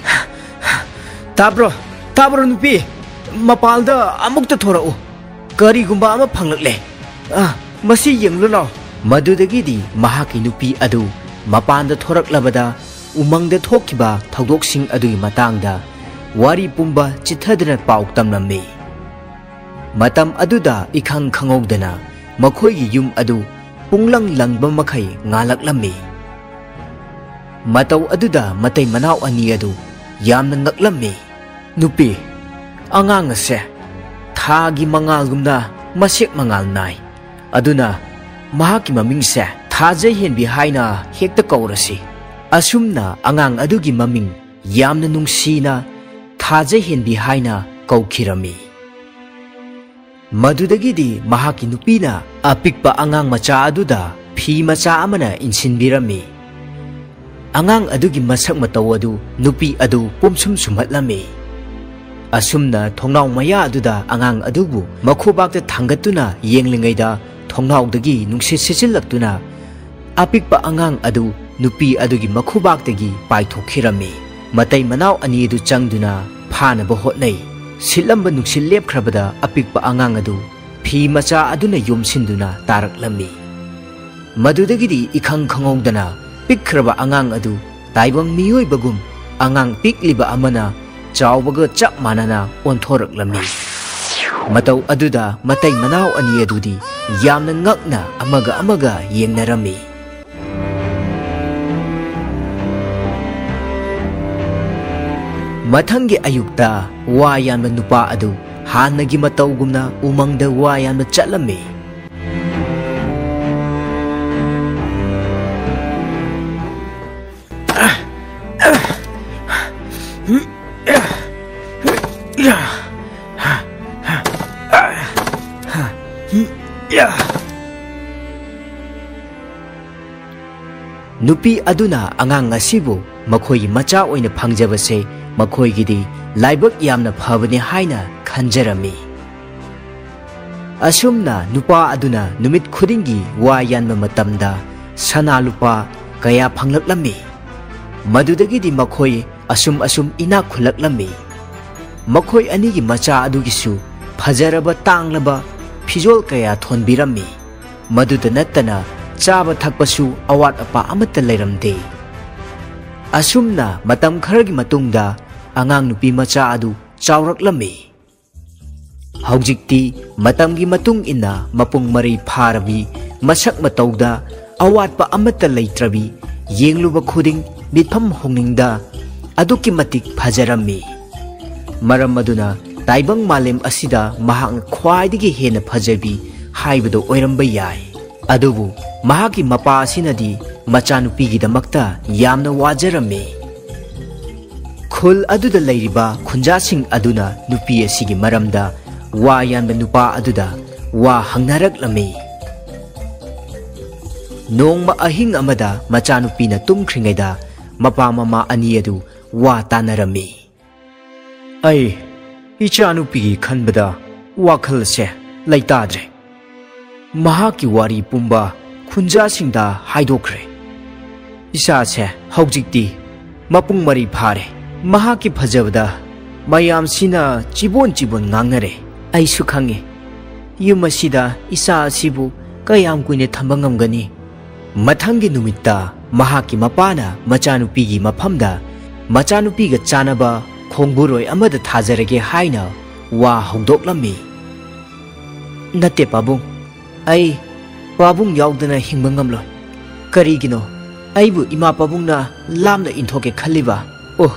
"ꯇꯥꯕ꯭ꯔꯣ? ꯇꯥꯕ꯭ꯔꯣ ꯅꯨꯄꯤ? ꯃꯄꯥꯟꯗ ꯑꯃꯨꯛꯇ ꯊꯣꯔꯛꯎ꯫ ꯀꯔꯤꯒꯨꯝꯕ ꯑꯃ ꯐꯪꯂꯛꯂꯦ꯫ ꯑ, ꯃꯁꯤ ꯌꯦꯡꯂꯨ ꯂꯥꯎ꯫" ꯃꯗꯨꯗꯒꯤꯗꯤ ꯃꯍꯥꯛꯀꯤ ꯅꯨꯄꯤ ꯑꯗꯨ ꯃꯄꯥꯟꯗ ꯊꯣꯔꯛꯂꯕꯗ ꯎꯃꯪꯗ ꯊꯣꯛꯈꯤꯕ ꯊꯧꯗꯣꯛꯁꯤꯡ ꯑꯗꯨꯒꯤ ꯃꯇꯥꯡꯗ ꯋꯥꯔꯤ ꯄꯨꯝꯕ ꯆꯤꯊꯗꯅ ꯄꯥꯎ ꯇꯝꯂꯝꯃꯤ꯫ ꯃꯇꯝ ꯑꯗꯨꯗ ꯏꯈꯪ ꯈꯪꯍꯧꯗꯅ ꯃꯈꯣꯏꯒꯤ ꯌꯨꯝ ꯑꯗꯨ ꯄꯨꯡꯂꯪ ꯂꯪꯕ ꯃꯈꯩ ꯉꯥꯜꯂꯛꯂꯝꯃꯤ꯫ ꯃꯇꯧ ꯑꯗꯨꯗ ꯃꯇꯩ ꯃꯅꯥꯎ ꯑꯅꯤ ꯑꯗꯨ ꯌꯥꯝꯅ ꯉꯛꯂꯝꯃꯤ꯫ "ꯅꯨꯄꯤ, ꯑꯉꯥꯡ ꯑꯁꯦ ꯊꯥꯒꯤ ꯃꯉꯥꯜꯒꯨꯝꯅ ꯃꯁꯦꯛ ꯃꯉꯥꯜ ꯅꯥꯏ꯫ ꯑꯗꯨꯅ ꯃꯍꯥꯛꯀꯤ ꯃꯃꯤꯡꯁꯦ ꯊꯥꯖ ꯍꯦꯟꯕꯤ ꯍꯥꯏꯅ ꯍꯦꯛꯇ ꯀꯧꯔꯁꯤ꯫" ꯑꯁꯨꯝꯅ ꯑꯉꯥꯡ ꯑꯗꯨꯒꯤ ꯃꯃꯤꯡ ꯌꯥꯝꯅ ꯅꯨꯡꯁꯤꯅ ꯊꯥꯖ ꯍꯦꯟꯕꯤ ꯍꯥꯏꯅ ꯀꯧꯈꯤꯔꯝꯃꯤ꯫ ꯃꯗꯨꯗꯒꯤꯗꯤ ꯃꯍꯥꯛꯀꯤ ꯅꯨꯄꯤꯅ ꯑꯄꯤꯛꯄ ꯑꯉꯥꯡ ꯃꯆꯥ ꯑꯗꯨꯗ ꯐꯤ ꯃꯆꯥ ꯑꯃꯅ ꯏꯟꯁꯤꯟꯕꯤꯔꯝꯃꯤ꯫ ꯑꯉꯥꯡ ꯑꯗꯨꯒꯤ ꯃꯁꯛ ꯃꯇꯧ ꯑꯗꯨ ꯅꯨꯄꯤ ꯑꯗꯨ ꯄꯨꯝꯁꯨꯝ ꯁꯨꯝꯍꯠꯂꯝꯃꯤ꯫ ꯑꯁꯨꯝꯅ ꯊꯣꯡꯅꯥꯎ ꯃꯌꯥ ꯑꯗꯨꯗ ꯑꯉꯥꯡ ꯑꯗꯨꯕꯨ ꯃꯈꯨꯕꯥꯛꯇ ꯊꯥꯡꯒꯠꯇꯨꯅ ꯌꯦꯡꯂꯤꯉꯩꯗ, ꯊꯣꯡꯅꯥꯎꯗꯒꯤ ꯅꯨꯡꯁꯤꯠ ꯁꯤꯠꯆꯤꯜꯂꯛꯇꯨꯅ ꯑꯄꯤꯛꯄ ꯑꯉꯥꯡ ꯑꯗꯨ ꯅꯨꯄꯤ ꯑꯗꯨꯒꯤ ꯃꯈꯨꯕꯥꯛꯇꯒꯤ ꯄꯥꯏꯊꯣꯛꯈꯤꯔꯝꯃꯤ꯫ ꯃꯇꯩ ꯃꯅꯥꯎ ꯑꯅꯤ ꯑꯗꯨ ꯆꯪꯗꯨꯅ ꯐꯥꯅꯕ ꯍꯣꯠꯅꯩ꯫ ꯁꯤꯠꯂꯝꯕ ꯅꯨꯡꯁꯤꯠ ꯂꯦꯞꯈ꯭ꯔꯕꯗ ꯑꯄꯤꯛꯄ ꯑꯉꯥꯡ ꯑꯗꯨ ꯐꯤ ꯃꯆꯥ ꯑꯗꯨꯅ ꯌꯣꯝꯁꯤꯟꯗꯨꯅ ꯇꯥꯔꯛꯂꯝꯃꯤ꯫ ꯃꯗꯨꯗꯒꯤꯗꯤ ꯏꯈꯪ ꯈꯪꯍꯧꯗꯅ ꯄꯤꯛꯈ꯭ꯔꯕ ꯑꯉꯥꯡ ꯑꯗꯨ ꯇꯥꯏꯕꯪ ꯃꯤꯑꯣꯏꯕꯒꯨꯝ ꯑꯉꯥꯡ ꯄꯤꯛꯂꯤꯕ ꯑꯃꯅ ꯆꯥꯎꯕꯒ ꯆꯞ ꯃꯥꯟꯅꯅ ꯑꯣꯟꯊꯣꯔꯛꯂꯝꯃꯤ꯫ ꯃꯇꯧ ꯑꯗꯨꯗ ꯃꯇꯩ ꯃꯅꯥꯎ ꯑꯅꯤ ꯑꯗꯨꯗꯤ ꯌꯥꯝꯅ ꯉꯛꯅ ꯑꯃꯒ ꯑꯃꯒ ꯌꯦꯡꯅꯔꯝꯃꯤ꯫ ꯃꯊꯪꯒꯤ ꯑꯌꯨꯛꯇ ꯋꯥ ꯌꯥꯟꯕ ꯅꯨꯄꯥ ꯑꯗꯨ ꯍꯥꯟꯅꯒꯤ ꯃꯇꯧꯒꯨꯝꯅ ꯎꯃꯪꯗ ꯋꯥ ꯌꯥꯟꯕ ꯆꯠꯂꯝꯃꯤ꯫ ꯅꯨꯄꯤ ꯑꯗꯨꯅ ꯑꯉꯥꯡ ꯑꯁꯤꯕꯨ ꯃꯈꯣꯏꯒꯤ ꯃꯆꯥ ꯑꯣꯏꯅ ꯐꯪꯖꯕꯁꯦ ꯃꯈꯣꯏꯒꯤꯗꯤ ꯂꯥꯏꯕꯛ ꯌꯥꯝꯅ ꯐꯕꯅꯤ ꯍꯥꯏꯅ ꯈꯟꯖꯔꯝꯃꯤ꯫ ꯑꯁꯨꯝꯅ ꯅꯨꯄꯥ ꯑꯗꯨꯅ ꯅꯨꯃꯤꯠ ꯈꯨꯗꯤꯡꯒꯤ ꯋꯥ ꯌꯥꯟꯕ ꯃꯇꯝꯗ ꯁꯅꯥ ꯂꯨꯄꯥ ꯀꯌꯥ ꯐꯪꯂꯛꯂꯝꯃꯤ꯫ ꯃꯗꯨꯗꯒꯤꯗꯤ ꯃꯈꯣꯏ ꯑꯁꯨꯝ ꯑꯁꯨꯝ ꯏꯅꯥꯛ ꯈꯨꯜꯂꯛꯂꯝꯃꯤ꯫ ꯃꯈꯣꯏ ꯑꯅꯤꯒꯤ ꯃꯆꯥ ꯑꯗꯨꯒꯤꯁꯨ ꯐꯖꯔꯕ ꯇꯥꯡꯂꯕ ꯐꯤꯖꯣꯜ ꯀꯌꯥ ꯊꯣꯟꯕꯤꯔꯝꯃꯤ꯫ ꯃꯗꯨꯗ ꯅꯠꯇꯅ ꯆꯥꯕ ꯊꯛꯄꯁꯨ ꯑꯋꯥꯠ ꯑꯄꯥ ꯑꯃꯠꯇ ꯂꯩꯔꯝꯗꯦ꯫ ꯑꯁꯨꯝꯅ ꯃꯇꯝ ꯈꯔꯒꯤ ꯃꯇꯨꯡꯗ ꯑꯉꯥꯡ ꯅꯨꯄꯤ ꯃꯆꯥ ꯑꯗꯨ ꯆꯥꯎꯔꯛꯂꯝꯃꯤ꯫ ꯍꯧꯖꯤꯛꯇꯤ ꯃꯇꯝꯒꯤ ꯃꯇꯨꯡ ꯏꯟꯅ ꯃꯄꯨꯡ ꯃꯔꯩ ꯐꯥꯔꯕꯤ, ꯃꯁꯛ ꯃꯇꯧꯗ ꯑꯋꯥꯠꯄ ꯑꯃꯠꯇ ꯂꯩꯇ꯭ꯔꯕꯤ, ꯌꯦꯡꯂꯨꯕ ꯈꯨꯗꯤꯡ ꯃꯤꯠꯐꯝ ꯍꯣꯡꯅꯤꯡꯗ ꯑꯗꯨꯛꯀꯤ ꯃꯇꯤꯛ ꯐꯖꯔꯝꯃꯤ꯫ ꯃꯔꯝ ꯑꯗꯨꯅ ꯇꯥꯏꯕꯪ ꯃꯥꯂꯦꯝ ꯑꯁꯤꯗ ꯃꯍꯥꯛꯅ ꯈ꯭ꯋꯥꯏꯗꯒꯤ ꯍꯦꯟꯅ ꯐꯖꯕꯤ ꯍꯥꯏꯕꯗꯨ ꯑꯣꯏꯔꯝꯕ ꯌꯥꯏ꯫ ꯑꯗꯨꯕꯨ ꯃꯍꯥꯛꯀꯤ ꯃꯄꯥ ꯑꯁꯤꯅꯗꯤ ꯃꯆꯥꯅꯨꯄꯤꯒꯤꯗꯃꯛꯇ ꯌꯥꯝꯅ ꯋꯥꯖꯔꯝꯃꯤ꯫ ꯈꯨꯜ ꯑꯗꯨꯗ ꯂꯩꯔꯤꯕ ꯈꯨꯟꯖꯥꯁꯤꯡ ꯑꯗꯨꯅ ꯅꯨꯄꯤ ꯑꯁꯤꯒꯤ ꯃꯔꯝꯗ ꯋꯥ ꯌꯥꯟꯕ ꯅꯨꯄꯥ ꯑꯗꯨꯗ ꯋꯥ ꯍꯪꯅꯔꯛꯂꯝꯃꯤ꯫ ꯅꯣꯡꯃ ꯑꯍꯤꯡ ꯑꯃꯗ ꯃꯆꯥꯅꯨꯄꯤꯅ ꯇꯨꯝꯈ꯭ꯔꯤꯉꯩꯗ ꯃꯄꯥ ꯃꯃꯥ ꯑꯅꯤ ꯑꯗꯨ ꯋꯥ ꯇꯥꯅꯔꯝꯃꯤ꯫ "ꯑꯩ ꯏꯆꯥꯅꯨꯄꯤꯒꯤ ꯈꯟꯕꯗ ꯋꯥꯈꯜꯁꯦ ꯂꯩꯇꯥꯗ꯭ꯔꯦ꯫ ꯃꯍꯥꯛꯀꯤ ꯋꯥꯔꯤ ꯄꯨꯝꯕ ꯈꯨꯟꯖꯥꯁꯤꯡꯗ ꯍꯥꯏꯗꯣꯛꯈ꯭ꯔꯦ꯫ ꯏꯆꯥꯁꯦ ꯍꯧꯖꯤꯛꯇꯤ ꯃꯄꯨꯡ ꯃꯔꯩ ꯐꯥꯔꯦ꯫ ꯃꯍꯥꯛꯀꯤ ꯐꯖꯕꯗ ꯃꯌꯥꯝꯁꯤꯅ ꯆꯤꯕꯣꯟ ꯆꯤꯕꯣꯟ ꯉꯥꯡꯅꯔꯦ꯫ ꯑꯩꯁꯨ ꯈꯪꯉꯤ, ꯌꯨꯝ ꯑꯁꯤꯗ ꯏꯆꯥ ꯑꯁꯤꯕꯨ ꯀꯌꯥꯝ ꯀꯨꯏꯅ ꯊꯝꯕ ꯉꯝꯒꯅꯤ?" ꯃꯊꯪꯒꯤ ꯅꯨꯃꯤꯠꯇ ꯃꯍꯥꯛꯀꯤ ꯃꯄꯥꯅ ꯃꯆꯥꯅꯨꯄꯤꯒꯤ ꯃꯐꯝꯗ ꯃꯆꯥꯅꯨꯄꯤꯒ ꯆꯥꯅꯕ ꯈꯣꯡꯕꯨꯔꯣꯏ ꯑꯃꯗ ꯊꯥꯖꯔꯒꯦ ꯍꯥꯏꯅ ꯋꯥ ꯍꯧꯗꯣꯛꯂꯝꯃꯤ꯫ "ꯅꯠꯇꯦ ꯄꯥꯕꯨꯡ, ꯑꯩ ꯄꯥꯕꯨꯡ ꯌꯥꯎꯗꯅ ꯍꯤꯡꯕ ꯉꯝꯂꯣꯏ꯫ ꯀꯔꯤꯒꯤꯅꯣ ꯑꯩꯕꯨ ꯏꯃꯥ ꯄꯥꯕꯨꯡꯅ ꯂꯥꯞꯅ ꯏꯟꯊꯣꯛꯀꯦ ꯈꯜꯂꯤꯕ?" "ꯑꯣ,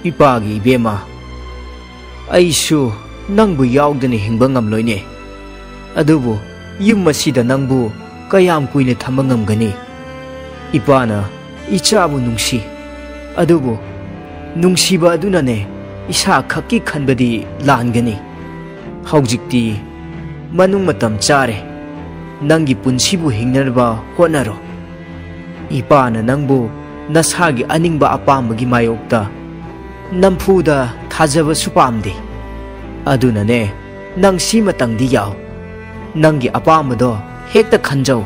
ꯏꯄꯥꯒꯤ ꯏꯕꯦꯝꯃ, ꯑꯩꯁꯨ ꯅꯪꯕꯨ ꯌꯥꯎꯗꯅ ꯍꯤꯡꯕ ꯉꯝꯂꯣꯏꯅꯦ꯫ ꯑꯗꯨꯕꯨ ꯌꯨꯝ ꯑꯁꯤꯗ ꯅꯪꯕꯨ ꯀꯌꯥꯝ ꯀꯨꯏꯅ ꯊꯝꯕ ꯉꯝꯒꯅꯤ? ꯏꯄꯥꯅ ꯏꯆꯥꯕꯨ ꯅꯨꯡꯁꯤ, ꯑꯗꯨꯕꯨ ꯅꯨꯡꯁꯤꯕ ꯑꯗꯨꯅꯅꯦ ꯏꯁꯥ ꯈꯛꯀꯤ ꯈꯟꯕꯗꯤ ꯂꯥꯟꯒꯅꯤ꯫ ꯍꯧꯖꯤꯛꯇꯤ ꯃꯅꯨꯡ ꯃꯇꯝ ꯆꯥꯔꯦ꯫ ꯅꯪꯒꯤ ꯄꯨꯟꯁꯤꯕꯨ ꯍꯤꯡꯅꯅꯕ ꯍꯣꯠꯅꯔꯣ꯫ ꯏꯄꯥꯅ ꯅꯪꯕꯨ ꯅꯁꯥꯒꯤ ꯑꯅꯤꯡꯕ ꯑꯄꯥꯝꯕꯒꯤ ꯃꯥꯌꯣꯛꯇ ꯅꯝꯐꯨꯗ ꯊꯥꯖꯕꯁꯨ ꯄꯥꯝꯗꯦ꯫ ꯑꯗꯨꯅꯅꯦ, ꯅꯪ ꯁꯤꯃꯇꯪꯗꯤ ꯌꯥꯎ꯫ ꯅꯪꯒꯤ ꯑꯄꯥꯝꯕꯗꯣ ꯍꯦꯛꯇ ꯈꯟꯖꯧ꯫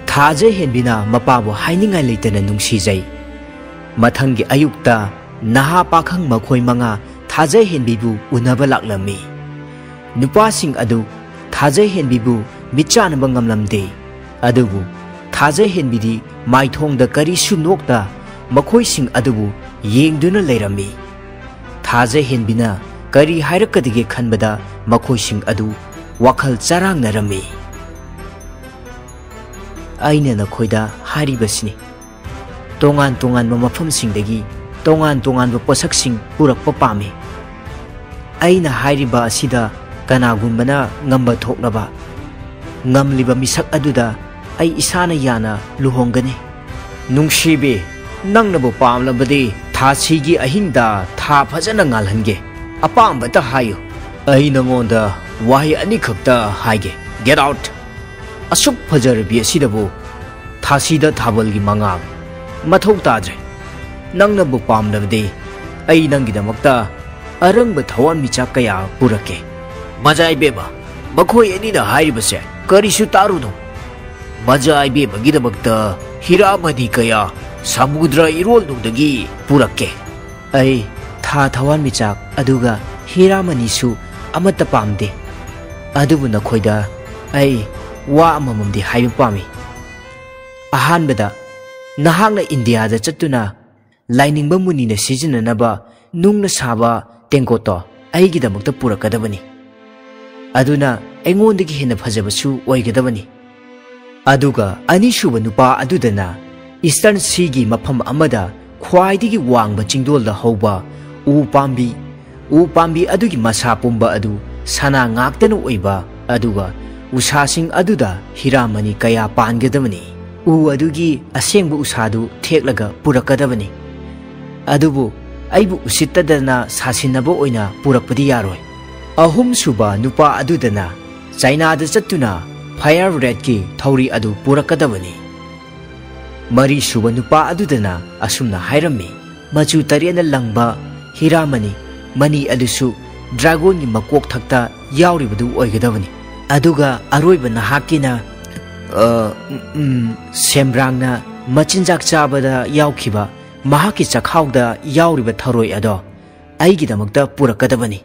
ꯊꯥꯖ ꯍꯦꯟꯕꯤꯅ ꯃꯄꯥꯕꯨ ꯍꯥꯏꯅꯤꯡꯉꯥꯏ ꯂꯩꯇꯅ ꯅꯨꯡꯁꯤꯖꯩ꯫ ꯃꯊꯪꯒꯤ ꯑꯌꯨꯛꯇ ꯅꯍꯥ ꯄꯥꯈꯪ ꯃꯈꯣꯏ ꯃꯉꯥ ꯊꯥꯖ ꯍꯦꯟꯕꯤꯕꯨ ꯎꯅꯕ ꯂꯥꯛꯂꯝꯃꯤ꯫ ꯅꯨꯄꯥꯁꯤꯡ ꯑꯗꯨ ꯊꯥꯖ ꯍꯦꯟꯕꯤꯕꯨ ꯃꯤꯠꯆꯥꯅꯕ ꯉꯝꯂꯝꯗꯦ꯫ ꯑꯗꯨꯕꯨ ꯊꯥꯖ ꯍꯦꯟꯕꯤꯗꯤ ꯃꯥꯏꯊꯣꯡꯗ ꯀꯔꯤꯁꯨ ꯅꯣꯛꯇ ꯃꯈꯣꯏꯁꯤꯡ ꯑꯗꯨꯕꯨ ꯌꯦꯡꯗꯨꯅ ꯂꯩꯔꯝꯃꯤ꯫ ꯊꯥꯖ ꯍꯦꯟꯕꯤꯅ ꯀꯔꯤ ꯍꯥꯏꯔꯛꯀꯗꯒꯦ ꯈꯟꯕꯗ ꯃꯈꯣꯏꯁꯤꯡ ꯑꯗꯨ ꯋꯥꯈꯜ ꯆꯔꯥꯡꯅꯔꯝꯃꯤ꯫ ꯑꯩꯅ ꯅꯈꯣꯏꯗ ꯍꯥꯏꯔꯤꯕꯁꯤꯅꯤ, ꯇꯣꯉꯥꯟ ꯇꯣꯉꯥꯟꯕ ꯃꯐꯝꯁꯤꯡꯗꯒꯤ ꯇꯣꯉꯥꯟ ꯇꯣꯉꯥꯟꯕ ꯄꯣꯠꯁꯛꯁꯤꯡ ꯄꯨꯔꯛꯄ ꯄꯥꯝꯃꯤ꯫ ꯑꯩꯅ ꯍꯥꯏꯔꯤꯕ ꯑꯁꯤꯗ ꯀꯅꯥꯒꯨꯝꯕꯅ ꯉꯝꯕ ꯊꯣꯛꯂꯕ, ꯉꯝꯂꯤꯕ ꯃꯤꯁꯛ ꯑꯗꯨꯗ ꯑꯩ ꯏꯁꯥꯅ ꯌꯥꯅ ꯂꯨꯍꯣꯡꯒꯅꯤ꯫ ꯅꯨꯡꯁꯤꯕꯤ, ꯅꯪꯅꯕꯨ ꯄꯥꯝꯂꯕꯗꯤ ꯊꯥꯁꯤꯒꯤ ꯑꯍꯤꯡꯗ ꯊꯥ ꯐꯖꯅ ꯉꯥꯜꯍꯟꯒꯦ꯫ ꯑꯄꯥꯝꯕꯇ ꯍꯥꯏꯌꯨ꯫ ꯑꯩ ꯅꯉꯣꯟꯗ ꯋꯥꯍꯩ ꯑꯅꯤꯈꯛꯇ ꯍꯥꯏꯒꯦ꯫ Get out! ꯑꯁꯨꯛ ꯐꯖꯔꯕꯤ ꯑꯁꯤꯗꯕꯨ ꯊꯥꯁꯤꯗ ꯊꯥꯕꯜꯒꯤ ꯃꯉꯥꯜ ꯃꯊꯧ ꯇꯥꯗ꯭ꯔꯦ꯫ ꯅꯪꯅꯕꯨ ꯄꯥꯝꯂꯕꯗꯤ ꯑꯩ ꯅꯪꯒꯤꯗꯃꯛꯇ ꯑꯔꯪꯕ ꯊꯋꯥꯟꯃꯤꯆꯥꯛ ꯀꯌꯥ ꯄꯨꯔꯛꯀꯦ꯫ ꯃꯖꯥ ꯏꯕꯦꯝꯃ, ꯃꯈꯣꯏ ꯑꯅꯤꯅ ꯍꯥꯏꯔꯤꯕꯁꯦ ꯀꯔꯤꯁꯨ ꯇꯥꯔꯨꯅꯨ꯫ ꯃꯖꯥ ꯏꯕꯦꯝꯃꯒꯤꯗꯃꯛꯇ ꯍꯤꯔꯥꯃꯅꯤ ꯀꯌꯥ ꯁꯃꯨꯗ꯭ꯔ ꯏꯔꯣꯜꯅꯨꯡꯗꯒꯤ ꯄꯨꯔꯛꯀꯦ꯫ ꯑꯩ ꯊꯥ ꯊꯋꯥꯟꯃꯤꯆꯥꯛ ꯑꯗꯨꯒ ꯍꯤꯔꯥꯃꯅꯤꯁꯨ ꯑꯃꯠꯇ ꯄꯥꯝꯗꯦ꯫ ꯑꯗꯨꯕꯨ ꯅꯈꯣꯏꯗ ꯑꯩ ꯋꯥ ꯑꯃꯃꯝꯗꯤ ꯍꯥꯏꯕ ꯄꯥꯝꯃꯤ꯫ ꯑꯍꯥꯟꯕꯗ, ꯅꯍꯥꯛꯅ ꯏꯟꯗꯤꯌꯥꯗ ꯆꯠꯇꯨꯅ ꯂꯥꯏꯅꯤꯡꯕ ꯃꯨꯅꯤꯅ ꯁꯤꯖꯤꯟꯅꯅꯕ ꯅꯨꯡꯅ ꯁꯥꯕ ꯇꯦꯡꯀꯣꯠꯇꯣ ꯑꯩꯒꯤꯗꯃꯛꯇ ꯄꯨꯔꯛꯀꯗꯕꯅꯤ꯫ ꯑꯗꯨꯅ ꯑꯩꯉꯣꯟꯗꯒꯤ ꯍꯦꯟꯅ ꯐꯖꯕꯁꯨ ꯑꯣꯏꯒꯗꯕꯅꯤ꯫ ꯑꯗꯨꯒ ꯑꯅꯤꯁꯨꯕ ꯅꯨꯄꯥ ꯑꯗꯨꯗꯅ ꯏꯁꯇꯔꯟ ꯁꯤꯒꯤ ꯃꯐꯝ ꯑꯃꯗ ꯈ꯭ꯋꯥꯏꯗꯒꯤ ꯋꯥꯡꯕ ꯆꯤꯡꯗꯣꯜꯗ ꯍꯧꯕ ꯎ ꯄꯥꯝꯕꯤ, ꯎ ꯄꯥꯝꯕꯤ ꯑꯗꯨꯒꯤ ꯃꯁꯥ ꯄꯨꯝꯕ ꯑꯗꯨ ꯁꯅꯥ ꯉꯥꯛꯇꯅ ꯑꯣꯏꯕ, ꯑꯗꯨꯒ ꯎꯁꯥꯁꯤꯡ ꯑꯗꯨꯗ ꯍꯤꯔꯥꯃꯅꯤ ꯀꯌꯥ ꯄꯥꯟꯒꯗꯕꯅꯤ꯫ ꯎ ꯑꯗꯨꯒꯤ ꯑꯁꯦꯡꯕ ꯎꯁꯥꯗꯨ ꯊꯦꯛꯂꯒ ꯄꯨꯔꯛꯀꯗꯕꯅꯤ꯫ ꯑꯗꯨꯕꯨ ꯑꯩꯕꯨ ꯎꯁꯤꯠꯇꯗꯅ ꯁꯥꯁꯤꯟꯅꯕ ꯑꯣꯏꯅ ꯄꯨꯔꯛꯄꯗꯤ ꯌꯥꯔꯣꯏ꯫ ꯑꯍꯨꯝꯁꯨꯕ ꯅꯨꯄꯥ ꯑꯗꯨꯗꯅ ꯆꯥꯏꯅꯥꯗ ꯆꯠꯇꯨꯅ ꯐꯥꯌꯔ ꯔꯦꯠꯀꯤ ꯊꯧꯔꯤ ꯑꯗꯨ ꯄꯨꯔꯛꯀꯗꯕꯅꯤ꯫ ꯃꯔꯤꯁꯨꯕ ꯅꯨꯄꯥ ꯑꯗꯨꯗꯅ ꯑꯁꯨꯝꯅ ꯍꯥꯏꯔꯝꯃꯤ, "ꯃꯆꯨ ꯇꯔꯦꯠꯅ ꯂꯪꯕ ꯍꯤꯔꯥꯃꯅꯤ, ꯃꯅꯤ ꯑꯗꯨꯁꯨ ꯗ꯭ꯔꯥꯒꯣꯟꯒꯤ ꯃꯀꯣꯛ ꯊꯛꯇ ꯌꯥꯎꯔꯤꯕꯗꯨ ꯑꯣꯏꯒꯗꯕꯅꯤ꯫ ꯑꯗꯨꯒ ꯑꯔꯣꯏꯕ ꯅꯍꯥꯛꯀꯤꯅ, ꯑ, ꯎꯝ, ꯎꯝ, ꯁꯦꯝꯕ꯭ꯔꯥꯡꯅ ꯃꯆꯤꯟꯖꯥꯛ ꯆꯥꯕꯗ ꯌꯥꯎꯈꯤꯕ ꯃꯍꯥꯛꯀꯤ ꯆꯈꯥꯎꯗ ꯌꯥꯎꯔꯤꯕ ꯊꯔꯣꯏ ꯑꯗꯣ ꯑꯩꯒꯤꯗꯃꯛꯇ ꯄꯨꯔꯛꯀꯗꯕꯅꯤ꯫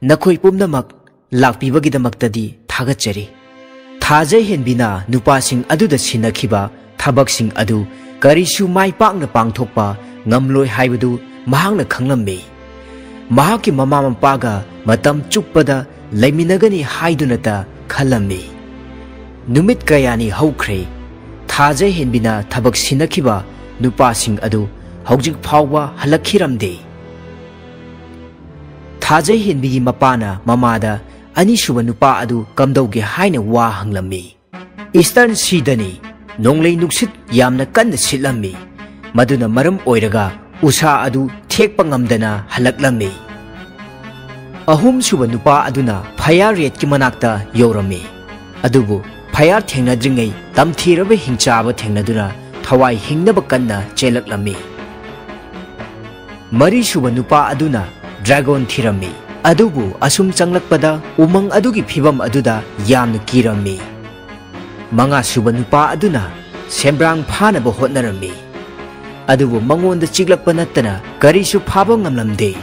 ꯅꯈꯣꯏ ꯄꯨꯝꯅꯃꯛ ꯂꯥꯛꯄꯤꯕꯒꯤꯗꯃꯛꯇꯗꯤ ꯊꯥꯒꯠꯆꯔꯤ꯫" ꯊꯥꯖ ꯍꯦꯟꯕꯤꯅ ꯅꯨꯄꯥꯁꯤꯡ ꯑꯗꯨꯗ ꯁꯤꯟꯅꯈꯤꯕ ꯊꯕꯛꯁꯤꯡ ꯑꯗꯨ ꯀꯔꯤꯁꯨ ꯃꯥꯏ ꯄꯥꯛꯅ ꯄꯥꯡꯊꯣꯛꯄ ꯉꯝꯂꯣꯏ ꯍꯥꯏꯕꯗꯨ ꯃꯍꯥꯛꯅ ꯈꯪꯂꯝꯃꯤ꯫ ꯃꯍꯥꯛꯀꯤ ꯃꯃꯥ ꯃꯄꯥꯒ ꯃꯇꯝ ꯆꯨꯞꯄꯗ ꯂꯩꯃꯤꯟꯅꯒꯅꯤ ꯍꯥꯏꯗꯨꯅꯇ ꯈꯜꯂꯝꯃꯤ꯫ ꯅꯨꯃꯤꯠ ꯀꯌꯥꯅꯤ ꯍꯧꯈ꯭ꯔꯦ꯫ ꯊꯥꯖ ꯍꯦꯟꯕꯤꯅ ꯊꯕꯛ ꯁꯤꯟꯅꯈꯤꯕ ꯅꯨꯄꯥꯁꯤꯡ ꯑꯗꯨ ꯍꯧꯖꯤꯛ ꯐꯥꯎꯕ ꯍꯜꯂꯛꯈꯤꯔꯝꯗꯦ꯫ ꯊꯥꯖ ꯍꯦꯟꯕꯤꯒꯤ ꯃꯄꯥꯅ ꯃꯃꯥꯗ ꯑꯅꯤꯁꯨꯕ ꯅꯨꯄꯥ ꯑꯗꯨ ꯀꯝꯗꯧꯒꯦ ꯍꯥꯏꯅ ꯋꯥ ꯍꯪꯂꯝꯃꯤ꯫ "ꯏꯁꯇꯔꯟ ꯁꯤꯗꯅꯤ꯫ ꯅꯣꯡꯂꯩ ꯅꯨꯡꯁꯤꯠ ꯌꯥꯝꯅ ꯀꯟꯅ ꯁꯤꯠꯂꯝꯃꯤ꯫ ꯃꯗꯨꯅ ꯃꯔꯝ ꯑꯣꯏꯔꯒ ꯎꯁꯥ ꯑꯗꯨ ꯊꯦꯛꯄ ꯉꯝꯗꯅ ꯍꯜꯂꯛꯂꯝꯃꯤ꯫" ꯑꯍꯨꯝꯁꯨꯕ ꯅꯨꯄꯥ ꯑꯗꯨꯅ ꯐꯌꯥꯔ ꯔꯦꯠꯀꯤ ꯃꯅꯥꯛꯇ ꯌꯧꯔꯝꯃꯤ꯫ ꯑꯗꯨꯕꯨ ꯐꯌꯥꯔ ꯊꯦꯡꯅꯗ꯭ꯔꯤꯉꯩ ꯇꯝꯊꯤꯔꯕ ꯍꯤꯡꯆꯥꯕ ꯊꯦꯡꯅꯗꯨꯅ ꯊꯋꯥꯏ ꯍꯤꯡꯅꯕ ꯀꯟꯅ ꯆꯦꯜꯂꯛꯂꯝꯃꯤ꯫ ꯃꯔꯤꯁꯨꯕ ꯅꯨꯄꯥ ꯑꯗꯨꯅ ꯗ꯭ꯔꯥꯒꯣꯟ ꯊꯤꯔꯝꯃꯤ꯫ ꯑꯗꯨꯕꯨ ꯑꯁꯨꯝ ꯆꯪꯂꯛꯄꯗ ꯎꯃꯪ ꯑꯗꯨꯒꯤ ꯐꯤꯕꯝ ꯑꯗꯨꯗ ꯌꯥꯝꯅ ꯀꯤꯔꯝꯃꯤ꯫ ꯃꯉꯥꯁꯨꯕ ꯅꯨꯄꯥ ꯑꯗꯨꯅ ꯁꯦꯝꯕ꯭ꯔꯥꯡ ꯐꯥꯅꯕ ꯍꯣꯠꯅꯔꯝꯃꯤ꯫ ꯑꯗꯨꯕꯨ ꯃꯉꯣꯟꯗ ꯆꯤꯛꯂꯛꯄ ꯅꯠꯇꯅ ꯀꯔꯤꯁꯨ ꯐꯥꯕ ꯉꯝꯂꯝꯗꯦ꯫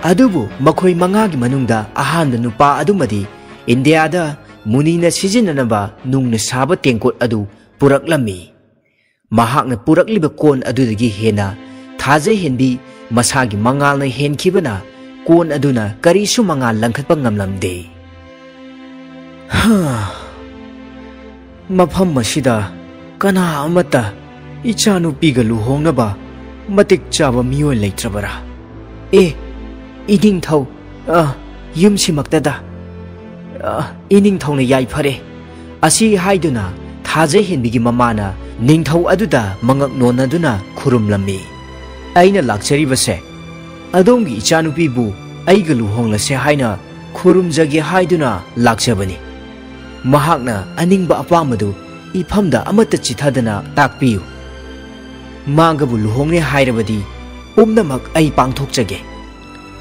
ꯑꯗꯨꯕꯨ ꯃꯈꯣꯏ ꯃꯉꯥꯒꯤ ꯃꯅꯨꯡꯗ ꯑꯍꯥꯟꯕ ꯅꯨꯄꯥ ꯑꯗꯨꯃꯗꯤ ꯏꯟꯗꯤꯌꯥꯗ ꯃꯨꯅꯤꯅ ꯁꯤꯖꯤꯟꯅꯅꯕ ꯅꯨꯡꯅ ꯁꯥꯕ ꯇꯦꯡꯀꯣꯠ ꯑꯗꯨ ꯄꯨꯔꯛꯂꯝꯃꯤ꯫ ꯃꯍꯥꯛꯅ ꯄꯨꯔꯛꯂꯤꯕ ꯀꯣꯟ ꯑꯗꯨꯗꯒꯤ ꯍꯦꯟꯅ ꯊꯥꯖ ꯍꯦꯟꯕꯤ ꯃꯁꯥꯒꯤ ꯃꯉꯥꯜꯅ ꯍꯦꯟꯈꯤꯕꯅ ꯀꯣꯟ ꯑꯗꯨꯅ ꯀꯔꯤꯁꯨ ꯃꯉꯥꯜ ꯂꯪꯈꯠꯄ ꯉꯝꯂꯝꯗꯦ꯫ ꯍꯥ, ꯃꯐꯝ ꯑꯁꯤꯗ ꯀꯅꯥ ꯑꯃꯠꯇ ꯏꯆꯥꯅꯨꯄꯤꯒ ꯂꯨꯍꯣꯡꯅꯕ ꯃꯇꯤꯛ ꯆꯥꯕ ꯃꯤꯑꯣꯏ ꯂꯩꯇ꯭ꯔꯕꯔꯥ? ꯑꯦ, ꯏꯅꯤꯡꯊꯧ, ꯑ, ꯌꯨꯝꯁꯤꯃꯛꯇꯗ, ꯑ, ꯏꯅꯤꯡꯊꯧꯅ ꯌꯥꯏꯐꯔꯦ꯫ ꯑꯁꯤ ꯍꯥꯏꯗꯨꯅ ꯊꯥꯖ ꯍꯦꯟꯕꯤꯒꯤ ꯃꯃꯥꯅ ꯅꯤꯡꯊꯧ ꯑꯗꯨꯗ ꯃꯉꯛ ꯅꯣꯟꯅꯗꯨꯅ ꯈꯨꯔꯨꯝꯂꯝꯃꯤ꯫ ꯑꯩꯅ ꯂꯥꯛꯆꯔꯤꯕꯁꯦ ꯑꯗꯣꯝꯒꯤ ꯏꯆꯥꯅꯨꯄꯤꯕꯨ ꯑꯩꯒ ꯂꯨꯍꯣꯡꯂꯁꯦ ꯍꯥꯏꯅ ꯈꯨꯔꯨꯝꯖꯒꯦ ꯍꯥꯏꯗꯨꯅ ꯂꯥꯛꯆꯕꯅꯤ꯫ ꯃꯍꯥꯛꯅ ꯑꯅꯤꯡꯕ ꯑꯄꯥꯝꯕꯗꯨ ꯏꯐꯝꯗ ꯑꯃꯠꯇ ꯆꯤꯊꯗꯅ ꯇꯥꯛꯄꯤꯌꯨ꯫ ꯃꯥꯒꯕꯨ ꯂꯨꯍꯣꯡꯂꯦ ꯍꯥꯏꯔꯕꯗꯤ ꯄꯨꯝꯅꯃꯛ ꯑꯩ ꯄꯥꯡꯊꯣꯛꯆꯒꯦ꯫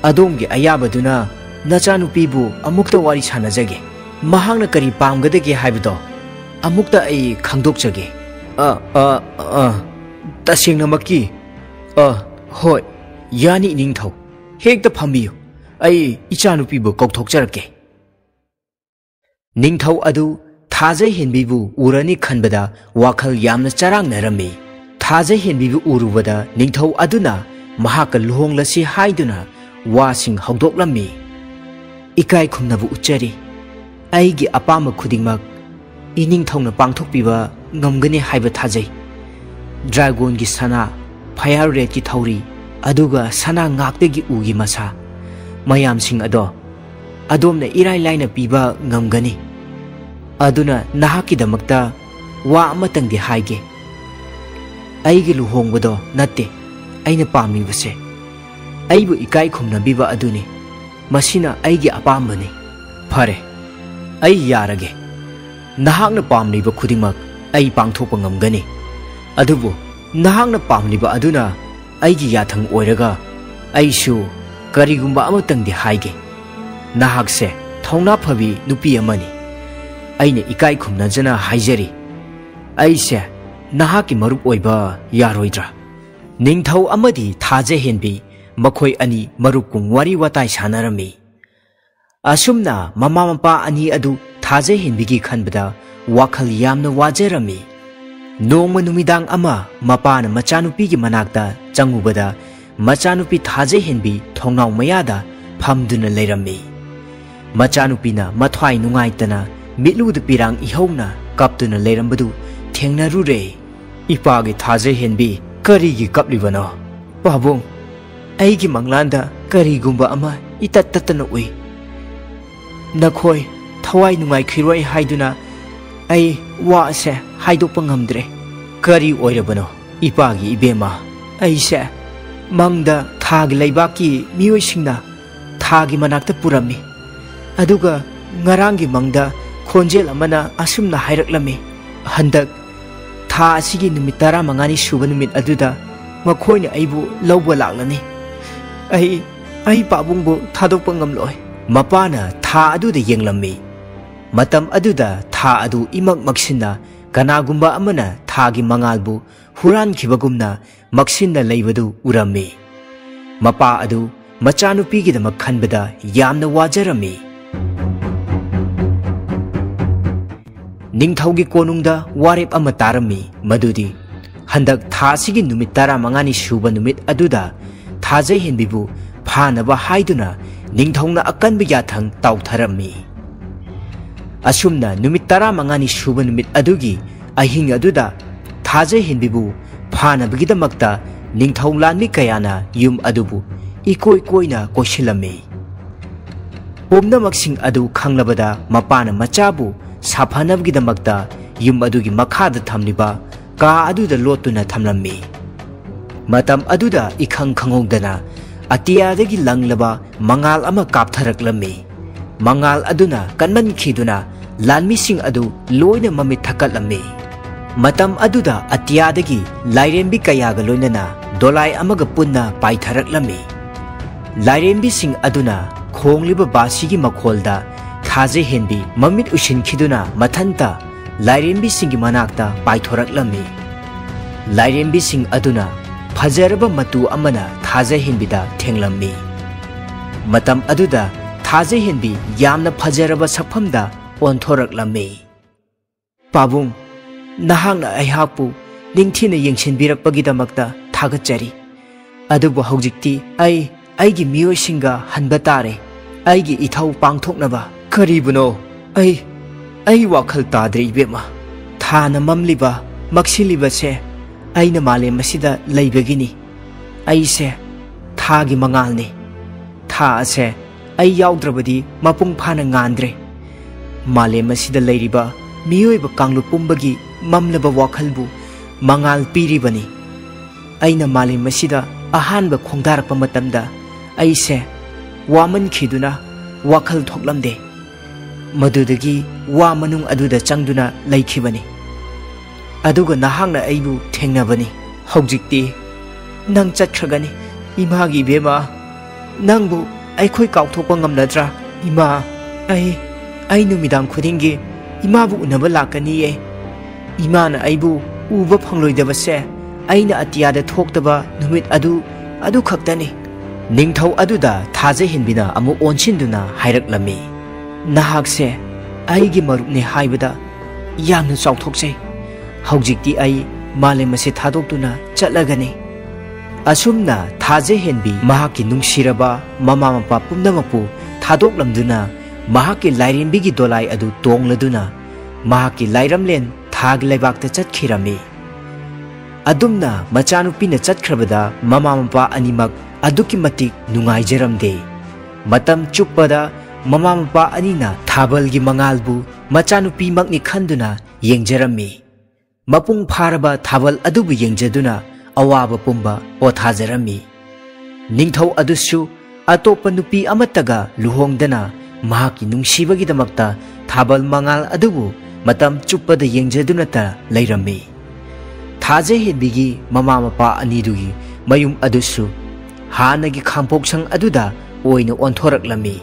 ꯑꯗꯣꯝꯒꯤ ꯑꯌꯥꯕꯗꯨꯅ ꯅꯆꯥꯅꯨꯄꯤꯕꯨ ꯑꯃꯨꯛꯇ ꯋꯥꯔꯤ ꯁꯥꯟꯅꯖꯒꯦ꯫ ꯃꯍꯥꯛꯅ ꯀꯔꯤ ꯄꯥꯝꯒꯗꯒꯦ ꯍꯥꯏꯕꯗꯣ ꯑꯃꯨꯛꯇ ꯑꯩ ꯈꯪꯗꯣꯛꯆꯒꯦ꯫ ꯑ, ꯑ, ꯑ, ꯇꯁꯦꯡꯅꯃꯛꯀꯤ, ꯑ, ꯍꯣꯏ, ꯌꯥꯅꯤ, ꯏꯅꯤꯡꯊꯧ꯫ ꯍꯦꯛꯇ ꯐꯝꯕꯤꯌꯨ꯫ ꯑꯩ ꯏꯆꯥꯅꯨꯄꯤꯕꯨ ꯀꯧꯊꯣꯛꯆꯔꯛꯀꯦ꯫ ꯅꯤꯡꯊꯧ ꯑꯗꯨ ꯊꯥꯖ ꯍꯦꯟꯕꯤꯕꯨ ꯎꯔꯅꯤ ꯈꯟꯕꯗ ꯋꯥꯈꯜ ꯌꯥꯝꯅ ꯆꯔꯥꯡꯅꯔꯝꯃꯤ꯫ ꯊꯥꯖ ꯍꯦꯟꯕꯤꯕꯨ ꯎꯔꯨꯕꯗ ꯅꯤꯡꯊꯧ ꯑꯗꯨꯅ ꯃꯍꯥꯛꯀ ꯂꯨꯍꯣꯡꯂꯁꯤ ꯍꯥꯏꯗꯨꯅ ꯋꯥꯁꯤꯡ ꯍꯧꯗꯣꯛꯂꯝꯃꯤ꯫ "ꯏꯀꯥꯏ ꯈꯨꯝꯅꯕ ꯎꯠꯆꯔꯤ꯫ ꯑꯩꯒꯤ ꯑꯄꯥꯝꯕ ꯈꯨꯗꯤꯡꯃꯛ ꯏꯅꯤꯡꯊꯧꯅ ꯄꯥꯡꯊꯣꯛꯄꯤꯕ ꯉꯝꯒꯅꯤ ꯍꯥꯏꯕ ꯊꯥꯖꯩ꯫ ꯗ꯭ꯔꯥꯒꯣꯟꯒꯤ ꯁꯅꯥ, ꯐꯥꯌꯔ ꯔꯦꯠꯀꯤ ꯊꯧꯔꯤ, ꯑꯗꯨꯒ ꯁꯅꯥ ꯉꯥꯛꯇꯒꯤ ꯎꯒꯤ ꯃꯁꯥ, ꯃꯌꯥꯝꯁꯤꯡ ꯑꯗꯣ ꯑꯗꯣꯝꯅ ꯏꯔꯥꯏ ꯂꯥꯏꯅ ꯄꯤꯕ ꯉꯝꯒꯅꯤ꯫ ꯑꯗꯨꯅ ꯅꯍꯥꯛꯀꯤꯗꯃꯛꯇ ꯋꯥ ꯑꯃꯇꯪꯗꯤ ꯍꯥꯏꯒꯦ꯫ ꯑꯩꯒꯤ ꯂꯨꯍꯣꯡꯕꯗꯣ ꯅꯠꯇꯦ ꯑꯩꯅ ꯄꯥꯝꯂꯤꯕꯁꯦ, ꯑꯩꯕꯨ ꯏꯀꯥꯏ ꯈꯨꯝꯅꯕꯤꯕ ꯑꯗꯨꯅꯤ꯫ ꯃꯁꯤꯅ ꯑꯩꯒꯤ ꯑꯄꯥꯝꯕꯅꯤ꯫" "ꯐꯔꯦ, ꯑꯩ ꯌꯥꯔꯒꯦ꯫ ꯅꯍꯥꯛꯅ ꯄꯥꯝꯂꯤꯕ ꯈꯨꯗꯤꯡꯃꯛ ꯑꯩ ꯄꯥꯡꯊꯣꯛꯄ ꯉꯝꯒꯅꯤ꯫ ꯑꯗꯨꯕꯨ ꯅꯍꯥꯛꯅ ꯄꯥꯝꯂꯤꯕ ꯑꯗꯨꯅ ꯑꯩꯒꯤ ꯌꯥꯊꯪ ꯑꯣꯏꯔꯒ ꯑꯩꯁꯨ ꯀꯔꯤꯒꯨꯝꯕ ꯑꯃꯇꯪꯗꯤ ꯍꯥꯏꯒꯦ꯫ ꯅꯍꯥꯛꯁꯦ ꯊꯧꯅꯥ ꯐꯕꯤ ꯅꯨꯄꯤ ꯑꯃꯅꯤ꯫ ꯑꯩꯅ ꯏꯀꯥꯏ ꯈꯨꯝꯅꯖꯅ ꯍꯥꯏꯖꯔꯤ, ꯑꯩꯁꯦ ꯅꯍꯥꯛꯀꯤ ꯃꯔꯨꯞ ꯑꯣꯏꯕ ꯌꯥꯔꯣꯏꯗ꯭ꯔꯥ?" ꯅꯤꯡꯊꯧ ꯑꯃꯗꯤ ꯊꯥꯖ ꯍꯦꯟꯕꯤ ꯃꯈꯣꯏ ꯑꯅꯤ ꯃꯔꯨꯞꯀꯨꯝ ꯋꯥꯔꯤ ꯋꯥꯇꯥꯏ ꯁꯥꯟꯅꯔꯝꯃꯤ꯫ ꯑꯁꯨꯝꯅ ꯃꯃꯥ ꯃꯄꯥ ꯑꯅꯤ ꯑꯗꯨ ꯊꯥꯖ ꯍꯦꯟꯕꯤꯒꯤ ꯈꯟꯕꯗ ꯋꯥꯈꯜ ꯌꯥꯝꯅ ꯋꯥꯖꯔꯝꯃꯤ꯫ ꯅꯣꯡꯃ ꯅꯨꯃꯤꯗꯥꯡ ꯑꯃ ꯃꯄꯥꯅ ꯃꯆꯥꯅꯨꯄꯤꯒꯤ ꯃꯅꯥꯛꯇ ꯆꯪꯉꯨꯕꯗ ꯃꯆꯥꯅꯨꯄꯤ ꯊꯥꯖ ꯍꯦꯟꯕꯤ ꯊꯣꯡꯅꯥꯎ ꯃꯌꯥꯗ ꯐꯝꯗꯨꯅ ꯂꯩꯔꯝꯃꯤ꯫ ꯃꯆꯥꯅꯨꯄꯤꯅ ꯃꯊ꯭ꯋꯥꯏ ꯅꯨꯡꯉꯥꯏꯇꯅ ꯃꯤꯠꯂꯨꯗ ꯄꯤꯔꯥꯡ ꯏꯍꯧꯅ ꯀꯞꯇꯨꯅ ꯂꯩꯔꯝꯕꯗꯨ ꯊꯦꯡꯅꯔꯨꯔꯦ꯫ "ꯏꯄꯥꯒꯤ ꯊꯥꯖ ꯍꯦꯟꯕꯤ, ꯀꯔꯤꯒꯤ ꯀꯞꯂꯤꯕꯅꯣ?" "ꯄꯥꯕꯨꯡ, ꯑꯩꯒꯤ ꯃꯪꯂꯥꯟꯗ ꯀꯔꯤꯒꯨꯝꯕ ꯑꯃ ꯏꯇꯠ ꯇꯠꯇꯅ ꯎꯏ꯫ ꯅꯈꯣꯏ ꯊꯋꯥꯏ ꯅꯨꯡꯉꯥꯏꯈꯤꯔꯣꯏ ꯍꯥꯏꯗꯨꯅ ꯑꯩ ꯋꯥ ꯑꯁꯦ ꯍꯥꯏꯗꯣꯛꯄ ꯉꯝꯗ꯭ꯔꯦ꯫" "ꯀꯔꯤ ꯑꯣꯏꯔꯕꯅꯣ ꯏꯄꯥꯒꯤ ꯏꯕꯦꯝꯃ?" "ꯑꯩꯁꯦ ꯃꯪꯗ ꯊꯥꯒꯤ ꯂꯩꯕꯥꯛꯀꯤ ꯃꯤꯑꯣꯏꯁꯤꯡꯅ ꯊꯥꯒꯤ ꯃꯅꯥꯛꯇ ꯄꯨꯔꯝꯃꯤ꯫ ꯑꯗꯨꯒ ꯉꯔꯥꯡꯒꯤ ꯃꯪꯗ ꯈꯣꯟꯖꯦꯜ ꯑꯃꯅ ꯑꯁꯨꯝꯅ ꯍꯥꯏꯔꯛꯂꯝꯃꯤ, ꯍꯟꯗꯛ ꯊꯥ ꯑꯁꯤꯒꯤ ꯅꯨꯃꯤꯠ ꯇꯔꯥꯃꯉꯥꯅꯤ ꯁꯨꯕ ꯅꯨꯃꯤꯠ ꯑꯗꯨꯗ ꯃꯈꯣꯏꯅ ꯑꯩꯕꯨ ꯂꯧꯕ ꯂꯥꯛꯂꯅꯤ꯫ ꯑꯩ, ꯑꯩ ꯄꯥꯕꯨꯡꯕꯨ ꯊꯥꯗꯣꯛꯄ ꯉꯝꯂꯣꯏ꯫ ꯃꯄꯥꯅ ꯊꯥ ꯑꯗꯨꯗ ꯌꯦꯡꯂꯝꯃꯤ꯫ ꯃꯇꯝ ꯑꯗꯨꯗ ꯊꯥ ꯑꯗꯨ ꯏꯃꯛ ꯃꯛꯁꯤꯟꯅ ꯀꯅꯥꯒꯨꯝꯕ ꯑꯃꯅ ꯊꯥꯒꯤ ꯃꯉꯥꯜꯕꯨ ꯍꯨꯔꯥꯟꯈꯤꯕꯒꯨꯝꯅ ꯃꯛꯁꯤꯟꯅ ꯂꯩꯕꯗꯨ ꯎꯔꯝꯃꯤ꯫ ꯃꯄꯥ ꯑꯗꯨ ꯃꯆꯥꯅꯨꯄꯤꯒꯤꯗꯃꯛ ꯈꯟꯕꯗ ꯌꯥꯝꯅ ꯋꯥꯖꯔꯝꯃꯤ꯫ ꯅꯤꯡꯊꯧꯒꯤ ꯀꯣꯅꯨꯡꯗ ꯋꯥꯔꯦꯞ ꯑꯃ ꯇꯥꯔꯝꯃꯤ, ꯃꯗꯨꯗꯤ ꯍꯟꯗꯛ ꯊꯥ ꯑꯁꯤꯒꯤ ꯅꯨꯃꯤꯠ ꯇꯔꯥꯃꯉꯥꯅꯤ ꯁꯨꯕ ꯅꯨꯃꯤꯠ ꯑꯗꯨꯗ ꯊꯥꯖꯩꯍꯦꯟꯕꯤꯕꯨ ꯐꯥꯅꯕ ꯍꯥꯏꯗꯨꯅ ꯅꯤꯡꯊꯧꯅ ꯑꯀꯟꯕ ꯌꯥꯊꯪ ꯇꯥꯎꯊꯔꯝꯃꯤ꯫ ꯑꯁꯨꯝꯅ ꯅꯨꯃꯤꯠ ꯇꯔꯥꯃꯉꯥꯅꯤ ꯁꯨꯕ ꯅꯨꯃꯤꯠ ꯑꯗꯨꯒꯤ ꯑꯍꯤꯡ ꯑꯗꯨꯗ ꯊꯥꯖꯩꯍꯦꯟꯕꯤꯕꯨ ꯐꯥꯅꯕꯒꯤꯗꯃꯛꯇ ꯅꯤꯡꯊꯧ ꯂꯥꯟꯃꯤ ꯀꯌꯥꯅ ꯌꯨꯝ ꯑꯗꯨꯕꯨ ꯏꯀꯣꯏ ꯀꯣꯏꯅ ꯀꯣꯏꯁꯤꯜꯂꯝꯃꯤ꯫ ꯄꯨꯝꯅꯃꯛꯁꯤꯡ ꯑꯗꯨ ꯈꯪꯂꯕꯗ ꯃꯄꯥꯅ ꯃꯆꯥꯕꯨ ꯁꯥꯐꯅꯕꯒꯤꯗꯃꯛꯇ ꯌꯨꯝ ꯑꯗꯨꯒꯤ ꯃꯈꯥꯗ ꯊꯝꯂꯤꯕ ꯀꯥ ꯑꯗꯨꯗ ꯂꯣꯠꯇꯨꯅ ꯊꯝꯂꯝꯃꯤ꯫ ꯃꯇꯝ ꯑꯗꯨꯗ ꯏꯈꯪ ꯈꯪꯍꯧꯗꯅ ꯑꯇꯤꯌꯥꯗꯒꯤ ꯂꯪꯂꯕ ꯃꯉꯥꯜ ꯑꯃ ꯀꯥꯞꯊꯔꯛꯂꯝꯃꯤ꯫ ꯃꯉꯥꯜ ꯑꯗꯨꯅ ꯀꯟꯃꯟꯈꯤꯗꯨꯅ ꯂꯥꯟꯃꯤꯁꯤꯡ ꯑꯗꯨ ꯂꯣꯏꯅ ꯃꯃꯤꯠ ꯊꯛꯀꯠꯂꯝꯃꯤ꯫ ꯃꯇꯝ ꯑꯗꯨꯗ ꯑꯇꯤꯌꯥꯗꯒꯤ ꯂꯥꯏꯔꯦꯝꯕꯤ ꯀꯌꯥꯒ ꯂꯣꯏꯅꯅ ꯗꯣꯂꯥꯏ ꯑꯃꯒ ꯄꯨꯟꯅ ꯄꯥꯏꯊꯔꯛꯂꯝꯃꯤ꯫ ꯂꯥꯏꯔꯦꯝꯕꯤꯁꯤꯡ ꯑꯗꯨꯅ ꯈꯣꯡꯂꯤꯕ ꯕꯥꯁꯤꯒꯤ ꯃꯈꯣꯜꯗ ꯊꯥꯖꯩꯍꯦꯟꯕꯤ ꯃꯃꯤꯠ ꯎꯏꯁꯤꯟꯈꯤꯗꯨꯅ ꯃꯊꯟꯇ ꯂꯥꯏꯔꯦꯝꯕꯤꯁꯤꯡꯒꯤ ꯃꯅꯥꯛꯇ ꯄꯥꯏꯊꯣꯔꯛꯂꯝꯃꯤ꯫ ꯂꯥꯏꯔꯦꯝꯕꯤꯁꯤꯡ ꯑꯗꯨꯅ ꯐꯖꯔꯕ ꯃꯇꯨ ꯑꯃꯅ ꯊꯥꯖꯍꯦꯟꯕꯤꯗ ꯊꯦꯡꯂꯝꯃꯤ꯫ ꯃꯇꯝ ꯑꯗꯨꯗ ꯊꯥꯖꯍꯦꯟꯕꯤ ꯌꯥꯝꯅ ꯐꯖꯔꯕ ꯁꯛꯐꯝꯗ ꯑꯣꯟꯊꯣꯔꯛꯂꯝꯃꯤ꯫ "ꯄꯥꯕꯨꯡ, ꯅꯍꯥꯛꯅ ꯑꯩꯍꯥꯛꯄꯨ ꯅꯤꯡꯊꯤꯅ ꯌꯦꯡꯁꯤꯟꯕꯤꯔꯛꯄꯒꯤꯗꯃꯛꯇ ꯊꯥꯒꯠꯆꯔꯤ꯫ ꯑꯗꯨꯕꯨ ꯍꯧꯖꯤꯛꯇꯤ ꯑꯩ ꯑꯩꯒꯤ ꯃꯤꯑꯣꯏꯁꯤꯡꯒ ꯍꯟꯕ ꯇꯥꯔꯦ, ꯑꯩꯒꯤ ꯏꯊꯧ ꯄꯥꯡꯊꯣꯛꯅꯕ꯫" "ꯀꯔꯤꯕꯨꯅꯣ? ꯑꯩ, ꯑꯩ ꯋꯥꯈꯜ ꯇꯥꯗ꯭ꯔꯦ, ꯏꯕꯦꯝꯃ꯫ ꯊꯥꯅ ꯃꯝꯂꯤꯕ, ꯃꯛꯁꯤꯜꯂꯤꯕꯁꯦ ꯑꯩꯅ ꯃꯥꯂꯦꯝ ꯑꯁꯤꯗ ꯂꯩꯕꯒꯤꯅꯤ꯫ ꯑꯩꯁꯦ ꯊꯥꯒꯤ ꯃꯉꯥꯜꯅꯤ꯫ ꯊꯥ ꯑꯁꯦ ꯑꯩ ꯌꯥꯎꯗ꯭ꯔꯕꯗꯤ ꯃꯄꯨꯡ ꯐꯥꯅ ꯉꯥꯟꯗ꯭ꯔꯦ꯫ ꯃꯥꯂꯦꯝ ꯑꯁꯤꯗ ꯂꯩꯔꯤꯕ ꯃꯤꯑꯣꯏꯕ ꯀꯥꯡꯂꯨꯞ ꯄꯨꯝꯕꯒꯤ ꯃꯝꯂꯕ ꯋꯥꯈꯜꯕꯨ ꯃꯉꯥꯜ ꯄꯤꯔꯤꯕꯅꯤ꯫ ꯑꯩꯅ ꯃꯥꯂꯦꯝ ꯑꯁꯤꯗ ꯑꯍꯥꯟꯕ ꯈꯣꯡꯗꯥꯔꯛꯄ ꯃꯇꯝꯗ ꯑꯩꯁꯦ ꯋꯥꯃꯟꯈꯤꯗꯨꯅ ꯋꯥꯈꯜ ꯊꯣꯛꯂꯝꯗꯦ꯫ ꯃꯗꯨꯗꯒꯤ ꯋꯥ ꯃꯅꯨꯡ ꯑꯗꯨꯗ ꯆꯪꯗꯨꯅ ꯂꯩꯈꯤꯕꯅꯤ꯫ ꯑꯗꯨꯒ ꯅꯍꯥꯛꯅ ꯑꯩꯕꯨ ꯊꯦꯡꯅꯕꯅꯤ꯫ ꯍꯧꯖꯤꯛꯇꯤ ꯅꯪ ꯆꯠꯈ꯭ꯔꯒꯅꯤ꯫ ꯏꯃꯥꯒꯤ ꯏꯕꯦꯝꯃ, ꯅꯪꯕꯨ ꯑꯩꯈꯣꯏ ꯀꯥꯎꯊꯣꯛꯄ ꯉꯝꯂꯗ꯭ꯔꯥ? ꯏꯃꯥ, ꯑꯩ, ꯑꯩ ꯅꯨꯃꯤꯗꯥꯡ ꯈꯨꯗꯤꯡꯒꯤ ꯏꯃꯥꯕꯨ ꯎꯅꯕ ꯂꯥꯛꯀꯅꯤꯌꯦ꯫ ꯏꯃꯥꯅ ꯑꯩꯕꯨ ꯎꯕ ꯐꯪꯂꯣꯏꯗꯕꯁꯦ ꯑꯩꯅ ꯑꯇꯤꯌꯥꯗ ꯊꯣꯛꯇꯕ ꯅꯨꯃꯤꯠ ꯑꯗꯨ, ꯑꯗꯨ ꯈꯛꯇꯅꯤ꯫ ꯅꯤꯡꯊꯧ ꯑꯗꯨꯗ ꯊꯥꯖꯍꯦꯟꯕꯤꯅ ꯑꯃꯨꯛ ꯑꯣꯟꯁꯤꯟꯗꯨꯅ ꯍꯥꯏꯔꯛꯂꯝꯃꯤ, "ꯅꯍꯥꯛꯁꯦ ꯑꯩꯒꯤ ꯃꯔꯨꯞꯅꯤ ꯍꯥꯏꯕꯗ ꯌꯥꯝꯅ ꯆꯥꯎꯊꯣꯛꯆꯩ꯫ ꯍꯧꯖꯤꯛꯇꯤ ꯑꯩ ꯃꯥꯂꯦꯝ ꯑꯁꯤ ꯊꯥꯗꯣꯛꯇꯨꯅ ꯆꯠꯂꯒꯅꯤ"꯫ ꯑꯁꯨꯝꯅ ꯊꯥꯖꯍꯦꯟꯕꯤ ꯃꯍꯥꯛꯀꯤ ꯅꯨꯡꯁꯤꯔꯕ ꯃꯃꯥ ꯃꯄꯥ ꯄꯨꯝꯅꯃꯛꯄꯨ ꯊꯥꯗꯣꯛꯂꯝꯗꯨꯅ ꯃꯍꯥꯛꯀꯤ ꯂꯥꯏꯔꯦꯝꯕꯤꯒꯤ ꯗꯣꯂꯥꯏ ꯑꯗꯨ ꯇꯣꯡꯂꯗꯨꯅ ꯃꯍꯥꯛꯀꯤ ꯂꯥꯏꯔꯝꯂꯦꯟ ꯊꯥꯒꯤ ꯂꯩꯕꯥꯛꯇ ꯆꯠꯈꯤꯔꯝꯃꯤ꯫ ꯑꯗꯨꯝꯅ ꯃꯆꯥꯅꯨꯄꯤꯅ ꯆꯠꯈ꯭ꯔꯕꯗ ꯃꯃꯥ ꯃꯄꯥ ꯑꯅꯤꯃꯛ ꯑꯗꯨꯛꯀꯤ ꯃꯇꯤꯛ ꯅꯨꯡꯉꯥꯏꯖꯔꯝꯗꯦ꯫ ꯃꯇꯝ ꯆꯨꯞꯄꯗ ꯃꯃꯥ ꯃꯄꯥ ꯑꯅꯤꯅ ꯊꯥꯕꯜꯒꯤ ꯃꯉꯥꯜꯕꯨ ꯃꯆꯥꯅꯨꯄꯤꯃꯛꯅꯤ ꯈꯟꯗꯨꯅ ꯌꯦꯡꯖꯔꯝꯃꯤ꯫ ꯃꯄꯨꯡ ꯐꯥꯔꯕ ꯊꯥꯕꯜ ꯑꯗꯨꯕꯨ ꯌꯦꯡꯖꯗꯨꯅ ꯑꯋꯥꯕ ꯄꯨꯝꯕ ꯄꯣꯊꯥꯖꯔꯝꯃꯤ꯫ ꯅꯤꯡꯊꯧ ꯑꯗꯨꯁꯨ ꯑꯇꯣꯞꯄ ꯅꯨꯄꯤ ꯑꯃꯠꯇꯒ ꯂꯨꯍꯣꯡꯗꯅ ꯃꯍꯥꯛꯀꯤ ꯅꯨꯡꯁꯤꯕꯒꯤꯗꯃꯛꯇ ꯊꯥꯕꯜ ꯃꯉꯥꯜ ꯑꯗꯨꯕꯨ ꯃꯇꯝ ꯆꯨꯞꯄꯗ ꯌꯦꯡꯖꯗꯨꯅꯇ ꯂꯩꯔꯝꯃꯤ꯫ ꯊꯥꯖꯍꯦꯟꯕꯤꯒꯤ ꯃꯃꯥ ꯃꯄꯥ ꯑꯅꯤꯗꯨꯒꯤ ꯃꯌꯨꯝ ꯑꯗꯨꯁꯨ ꯍꯥꯟꯅꯒꯤ ꯈꯥꯡꯄꯣꯛꯁꯪ ꯑꯗꯨꯗ ꯑꯣꯏꯅ ꯑꯣꯟꯊꯣꯔꯛꯂꯝꯃꯤ꯫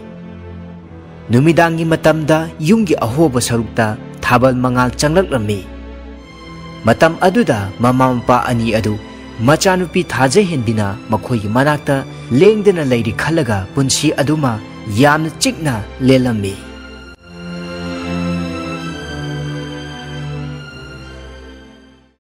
ꯅꯨꯃꯤꯗꯥꯡꯒꯤ ꯃꯇꯝꯗ ꯌꯨꯝꯒꯤ ꯑꯍꯣꯕ ꯁꯔꯨꯛꯇ ꯊꯥꯕꯜ ꯃꯉꯥꯜ ꯆꯪꯂꯛꯂꯝꯃꯤ꯫ ꯃꯇꯝ ꯑꯗꯨꯗ ꯃꯃꯥ ꯃꯄꯥ ꯑꯅꯤ ꯑꯗꯨ ꯃꯆꯥꯅꯨꯄꯤ ꯊꯥꯖꯍꯦꯟꯕꯤꯅ ꯃꯈꯣꯏꯒꯤ ꯃꯅꯥꯛꯇ ꯂꯦꯡꯗꯅ ꯂꯩꯔꯤ ꯈꯜꯂꯒ ꯄꯨꯟꯁꯤ ꯑꯗꯨꯃ ꯌꯥꯝꯅ ꯆꯤꯛꯅ ꯂꯦꯜꯂꯝꯃꯤ꯫